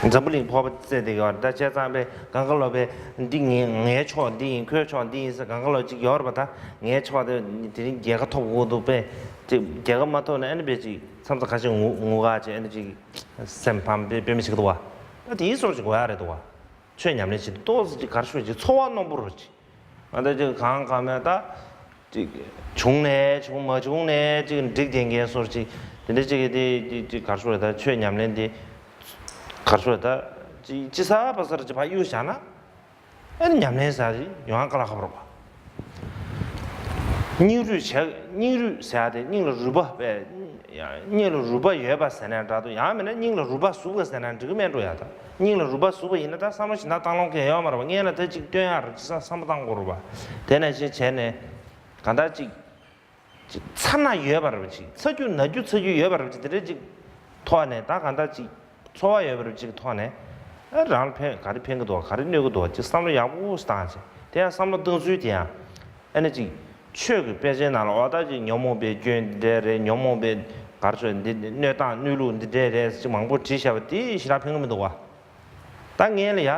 འཛམ་བུ་གླིང་ཕོར་པ་རྩེ་དེ་ག་བར་ད་བྱས་ཙང་པས་གང་ག་ལོ་པས་འདི་ངའི་ངའི་ཕྱོགས་འདི་ཡིན། ཁོའི་ཕྱོགས་འདི་ཡིན་ཟེར་གང་ག་ལོ་ཅིག་ཡོད་རེད་པ། ད་ངའི་ཕྱོགས་དེ་དེ་རིང་རྒྱལ་ཁ་ཐོབ་དགོས་འདུག་པས་ཅིག་རྒྱལ་ཁ་མ་ཐོབ་ན་ཨ་ནི་པས་ཅིག་མཚམས་མཚམས་ཁ་ཤས་ངུ་ངུ་ག་ཅིག་ཨ་ནི་ཅིག་སེམས་ཕམ་པའི་དཔེ་མི་ཞིག་འདུག་བ། ད་དེའི་སོར་ཅིག་དགོས་ཡ་རེད་འདུག་བ། ཆོས་ཉམས་ལེན་བྱེད་དུས་ཏོག་ཙམ་ཅིག་གར་ཤོར་ཅིག་ཚོར་བ་རྣོན་པོ་རུ་ཅིག་ང་ད་ཅིག་གང་གང་མེད་ད། ཅིག་བྱུང་ནས་བྱུང་མ་བྱུང་ནས་ཅིག་འགྲིག་བསྡད་མཁན་སོར་ཅིག་དེ་འདྲ་ཅིག་གི་དེ་ཅིག་ཅིག་གར་ཤོར་ད་ཆོས་ཉམས་ལེན་དེ་གར་ཤོར་ད་ཅིག་ཅི་ས་པ་སར་ཅིག་ཕར་གཡུག་བཞག་ན་ཨ་ནི་ཉམས་ལེན་ས་ཅིག་ཡོང་ཡ་དཀའ་ལས་ཁག་པོ་རེད་པ། སྙིང་རུས་བྱས་སྙིང་རུས་ཟེར་ཡ་དེ་སྙིང་ལ་རུས་པ་པས་སྙིང་ལ་རུས་པ་ཡོད་པ་ཟེར་ནས་འདྲ་འདུག་ཡང་མིན་ན་སྙིང་ལ་རུས་པ་ཟུག་པ་ཟེར་ན་འགྲིག་གི་མེད་འགྲོ་ཡ་ད། སྙིང་ལ་རུས་པ་ཟུག་པ་ཡིན་ན་ད་བསམ་བློ་ཞིག་ན་བཏང་ལོང་གི་ཡོད་མ་རེད་པ། སྔན་ལ་ད་ཅིག་སྟོན་ཡག་རེད་ཅི་ས་བསམ་བློ་བཏང་དགོས་རེད་པ། དེ་ནས་ཅིག་བྱས་ནས་གང་ལྟར་ཅིག་ཅིག་ཚ་ན་ཡོད་པ་རེད་པ། ཅིག་ཚ་རྒྱུ་ན་རྒྱུ་ཚ་རྒྱུ་ཡོད་པ་རེད་པ། ཅིག་དེ་འདྲ་ཅིག་ཐོག་ནས་ད་གང་ལྟར་ཅིག་ཚོར་བ་ཡོད་པ་རེད་པ། ཅིག་ཐོག་ནས་ཨ་རང་ལ་ཕན་ག་རེ་ཕན་གི་འདུག་ག་རེ་གནོད་གི་འདུག་ཅིག་བསམ་བློ་ཡག་པོ་ཞིག་བཏང་བྱས། དེ་ཡང་བསམ་བློ་བཏང་ཚུལ་དེ་ཡང་ཨ་ནི་ཅིག་ཆོས་ཀྱི་དཔེ་ཆའི་ནང་ལ་འོ་ད་ཅིག་ཉོན་མོངས་པའི་སྐྱོན་འདི་འདྲ་རེད། ཉོན་མོངས་པའི་གར་ཆོས་འདི་གནོད་སྟངས་གནོད་ལུགས་འདི་འདྲ་རེད་ཅིག་མང་པོ་བྲིས་བཞག་པ་དེ་ཞེ་དྲག་ཕན་གི་མི་འདུག་ག་ད་ངས་ལ་ཡ།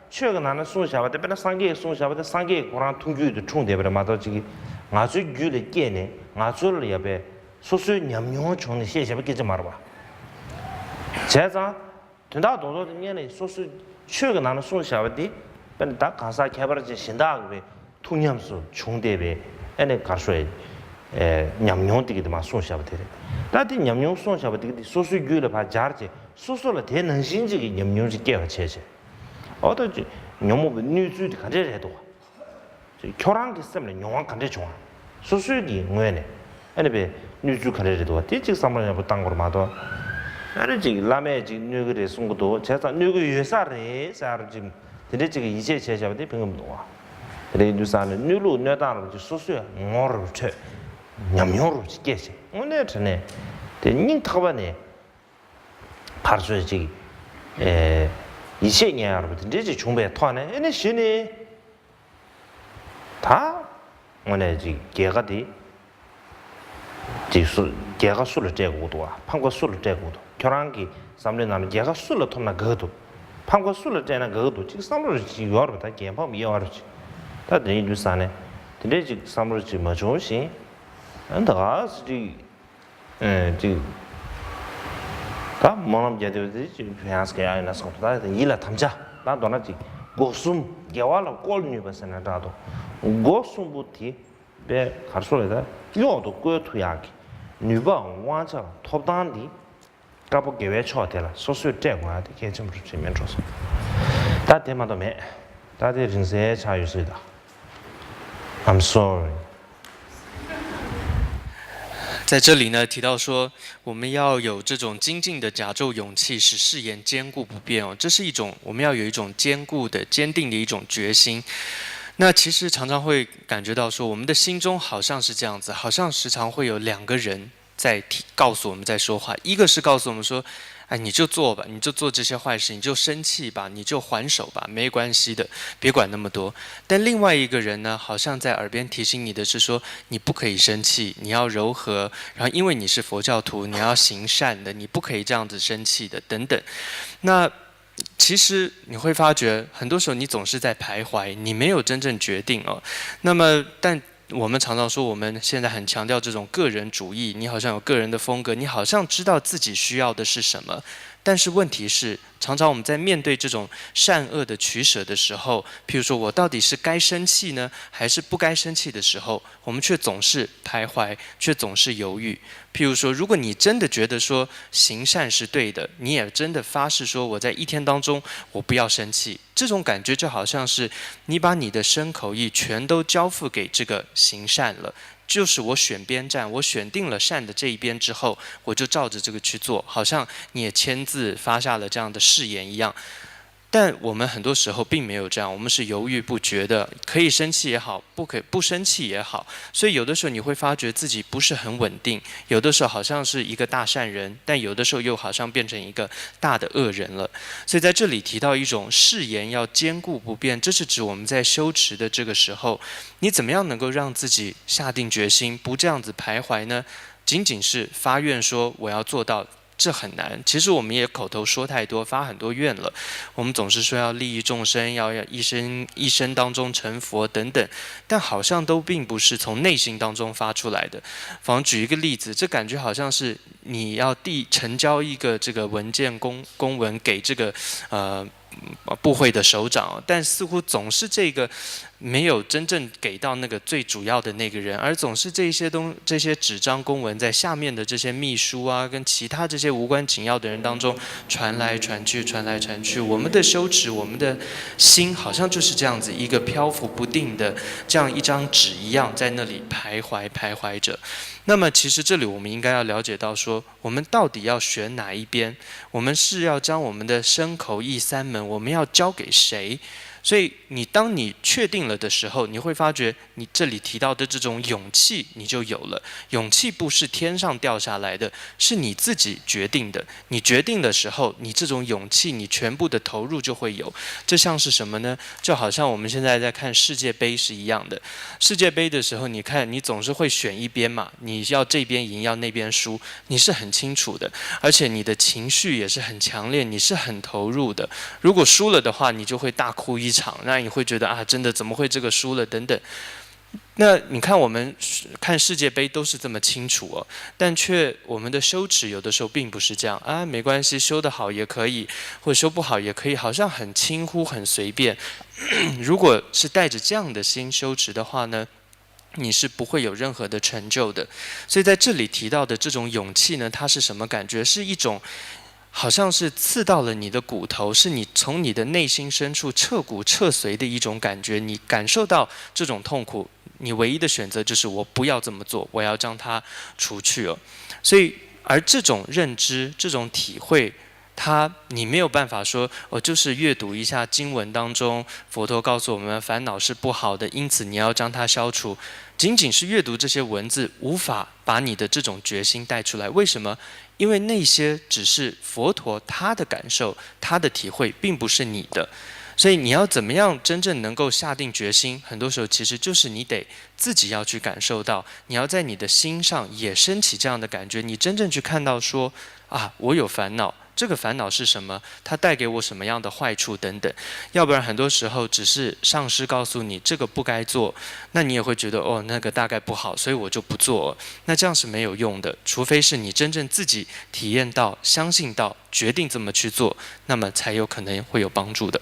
ཆོས་ཀྱི་ནང་ན་གསུངས་བཞག་པ་དེ་དཔེར་ན་སངས་རྒྱས་ཀྱིས་གསུངས་བཞག་པ་དེ་སངས་རྒྱས་ཀྱིས་ཁོ་རང་ཐུགས་རྒྱུད་དུ་འཁྲུངས་བསྡད་པ་རེད་མ་གཏོགས་ཅིག་གིས་ང་ཚོའི་རྒྱུད་ལ་སྐྱེས་ནས་ང་ཚོ་ལ་ཡ་པའི་སོ་སོའི་ཉམས་མྱོང་བྱུང་ནས་བཤད་བཞག་པ་སྐད་ཆ་མ་རེད་པ། བྱས་ཙང་དོན་དག་རྡོག་རྡོག་དེ་སྔོན་ལ་སོ་སོའི་ཆོས་ཀྱི་ནང་ན་གསུངས་བཞག་པ་དེ་དཔེར་ན་ད་གང་ཟག་ཁྱད་པར་ཅན་གཞན་དག་གི་པའི་ཐུགས་ཉམས་སུ་བྱུང་བསྡད་པའི་ཨ་ནི་གར་ཤོར་ཡ། ཨེ་ཉམས་མྱོང་དེ་གི་དེ་མ་གསུངས་བཞག་པ་དེ་རེད། ད་དེ་ཉམས་མྱོང་གསུངས་བཞག་པ་དེ་གི་དེ་སོ་སོའི་རྒྱུད་ལ་ཕར་སྦྱར་བྱས་སོ་སོ་ལ་དེ་ནང་བཞིན་ཅིག་གི་ཉམས་མྱོང་ཅིག་སྐྱེ་བ་བྱས་བྱས། འོ་ད་ཅིག་ཉོན་མོངས་པའི་གནས་ཚུལ་དེ་ག་འདྲས་རེད་འདུག་ག་ཁྱོད་རང་གི་སེམས་ལ་མྱོང་བ་ག་འདྲས་བྱུང་བ། སོ་སོའི་གི་ངོས་ནས་ཨ་ནི་པའི་གནས་ཚུལ་ག་འདྲས་རེད་འདུག་བ། དེ་ཅིག་བསམ་བློ་ཡག་པོ་བཏང་དགོས་རེད་མ་གཏོགས། ཨ་ནི་ཅིག་བླ་མས་ཅིག་གནོད་ཀྱི་རེད་གསུང་གི་འདུག་བྱས་ཙང་གནོད་ཀྱི་ཡོད་ས་རེད་ཟེར་ཅིག་དེ་འདྲས་ཅིག་གི་ཡིད་ཆེས་བྱས་བྱས་པ་དེ་ཕན་གི་མི་འདུག་བ། དེ་འདྲས་ཡིན་དུས་ཙང་ནས་གནོད་ལུགས་གནོད་སྟངས་རུ་ཅིག་སོ་སོས་ངོ་རུ་འཕྲོད། ཉམས་མྱོང་རུ་ཅིག་སྐྱེས་བྱས་དངོས་གནས་དྲང་གནས་དེ་སྙིང་ཐག་པ་ནས། ཕར་ཚུར་ཅིག་ཨེ་ཡིད་ཆེས་ཉན་ཡག་རུ་དེ་འདྲས་ཅིག་བྱུང་བའི་ཐོག་ནས་ཨེ་ནི་གཞི་ནས་ད་དངོས་གནས་ཅིག་རྒྱལ་ཁ་དེ་ཅིག་སུ་རྒྱལ་ཁ་སུ་ལ་སྤྲད་དགོས་འདུག་བ། ཕམ་ཁ་སུ་ལ་སྤྲད་དགོས་འདུག་ཁྱོད་རང་གི་བསམ་བློའི་ནང་ལ་རྒྱལ་ཁ་སུ་ལ་ཐོབ་ན་དགའ་གི་འདུག་ཕམ་ཁ་སུ་ལ་སྤྲད་ན་དགའ་གི་འདུག་ཅིག་བསམ་བློ་རུ་ཅིག་ཡོད་རུ་ད་རྒྱལ་ཕམ་དབྱེ་བ་རུ་ཅིག་ད་དེ་ཡིན་དུས་ཙང་ནས་དེ་འདྲས་ཅིག་བསམ་བློ་ཅིག་མ་བྱུང་ཞིང་ཨ་ད་ག་སེ་ཅིག་ཨེ་ཅིག་ད་སྨོན་ལམ་རྒྱག་དུས་དེ་ཅིག་ཕན་ཡང་སྐད་ཡང་ཡིན་ན་སོང་ད་ཡིད་ལ་དམ་བཅའ་ད་མདོར་ན་ཅིག་སྒོ་གསུམ་དགེ་བ་ལ་བཀོལ་ནུས་པ་ཟེར་ན་འདྲ་འདུག་སྒོ་གསུམ་པོ་དེ་པའི་གར་སོགས་ལས་ད་གཡོག་ཏུ་བཀོལ་ཐུབ་ཡག་གི་ནུས་པའམ་དབང་ཆ་ཐོབ་ཐང་འདི་དཀར་པོ་དགེ་བའི་ཕྱོགས་དེ་ལ་སོ་སོས་སྤྲད་དགོས་ཡག་དེ་གལ་ཆེན་པོ་རེད་མིན་འགྲོ་སོང་། ད་དེ་མ་གཏོགས་མེད། ད་དེ་རིང་བསྲེལ་ཆགས་ཡོད་སྲིད་ད། I'm sorry. 在这里呢，提到说，我们要有这种精进的甲胄勇气，使誓言坚固不变哦。这是一种我们要有一种坚固的、坚定的一种决心。那其实常常会感觉到说，我们的心中好像是这样子，好像时常会有两个人在提告诉我们在说话，一个是告诉我们说，哎，你就做吧，你就做这些坏事，你就生气吧，你就还手吧，没关系的，别管那么多。但另外一个人呢，好像在耳边提醒你的是说，你不可以生气，你要柔和，然后因为你是佛教徒，你要行善的，你不可以这样子生气的，等等。那其实你会发觉，很多时候你总是在徘徊，你没有真正决定哦。那么，但我们常常说，我们现在很强调这种个人主义，你好像有个人的风格，你好像知道自己需要的是什么，但是问题是，常常我们在面对这种善恶的取舍的时候，譬如说我到底是该生气呢，还是不该生气的时候，我们却总是徘徊，却总是犹豫。譬如说，如果你真的觉得说行善是对的，你也真的发誓说我在一天当中我不要生气，这种感觉就好像是你把你的身口意全都交付给这个行善了。就是我选边站，我选定了善的这一边之后，我就照着这个去做，好像你也签字发下了这样的誓言一样。但我们很多时候并没有这样，我们是犹豫不决的，可以生气也好，不可不生气也好，所以有的时候你会发觉自己不是很稳定，有的时候好像是一个大善人，但有的时候又好像变成一个大的恶人了。所以在这里提到一种誓言要坚固不变，这是指我们在修持的这个时候，你怎么样能够让自己下定决心，不这样子徘徊呢？仅仅是发愿说我要做到，这很难。其实我们也口头说太多，发很多愿了。我们总是说要利益众生，要要一生一生当中成佛等等，但好像都并不是从内心当中发出来的。仿佛举一个例子，这感觉好像是你要递呈交一个这个文件公公文给这个呃部会的首长，但似乎总是这个没有真正给到那个最主要的那个人，而总是这些东这些纸张公文在下面的这些秘书啊，跟其他这些无关紧要的人当中传来传去，传来传去。我们的羞耻，我们的心好像就是这样子一个漂浮不定的这样一张纸一样，在那里徘徊徘徊着。那么，其实这里我们应该要了解到说，我们到底要选哪一边？我们是要将我们的身口意三门，我们要交给谁？所以，你当你确定了的时候，你会发觉，你这里提到的这种勇气，你就有了。勇气不是天上掉下来的，是你自己决定的。你决定的时候，你这种勇气，你全部的投入就会有。这像是什么呢？就好像我们现在在看世界杯是一样的。世界杯的时候，你看，你总是会选一边嘛，你要这边赢，要那边输，你是很清楚的，而且你的情绪也是很强烈，你是很投入的。如果输了的话，你就会大哭一场，那你会觉得啊，真的怎么会这个输了等等。那你看，我们看世界杯都是这么清楚哦，但却我们的羞耻有的时候并不是这样啊，没关系，修得好也可以，或者修不好也可以，好像很轻忽、很随便。如果是带着这样的心修持的话呢，你是不会有任何的成就的。所以在这里提到的这种勇气呢，它是什么感觉？是一种好像是刺到了你的骨头，是你从你的内心深处彻骨彻髓的一种感觉，你感受到这种痛苦，你唯一的选择就是我不要这么做，我要将它除去了。所以，而这种认知、这种体会，它你没有办法说，我就是阅读一下经文当中，佛陀告诉我们烦恼是不好的，因此你要将它消除。仅仅是阅读这些文字，无法把你的这种决心带出来。为什么？因为那些只是佛陀他的感受、他的体会，并不是你的。所以你要怎么样真正能够下定决心？很多时候其实就是你得自己要去感受到，你要在你的心上也升起这样的感觉，你真正去看到说，啊，我有烦恼，这个烦恼是什么？它带给我什么样的坏处等等。要不然很多时候只是上师告诉你这个不该做，那你也会觉得，哦，那个大概不好，所以我就不做了。那这样是没有用的，除非是你真正自己体验到、相信到、决定这么去做，那么才有可能会有帮助的。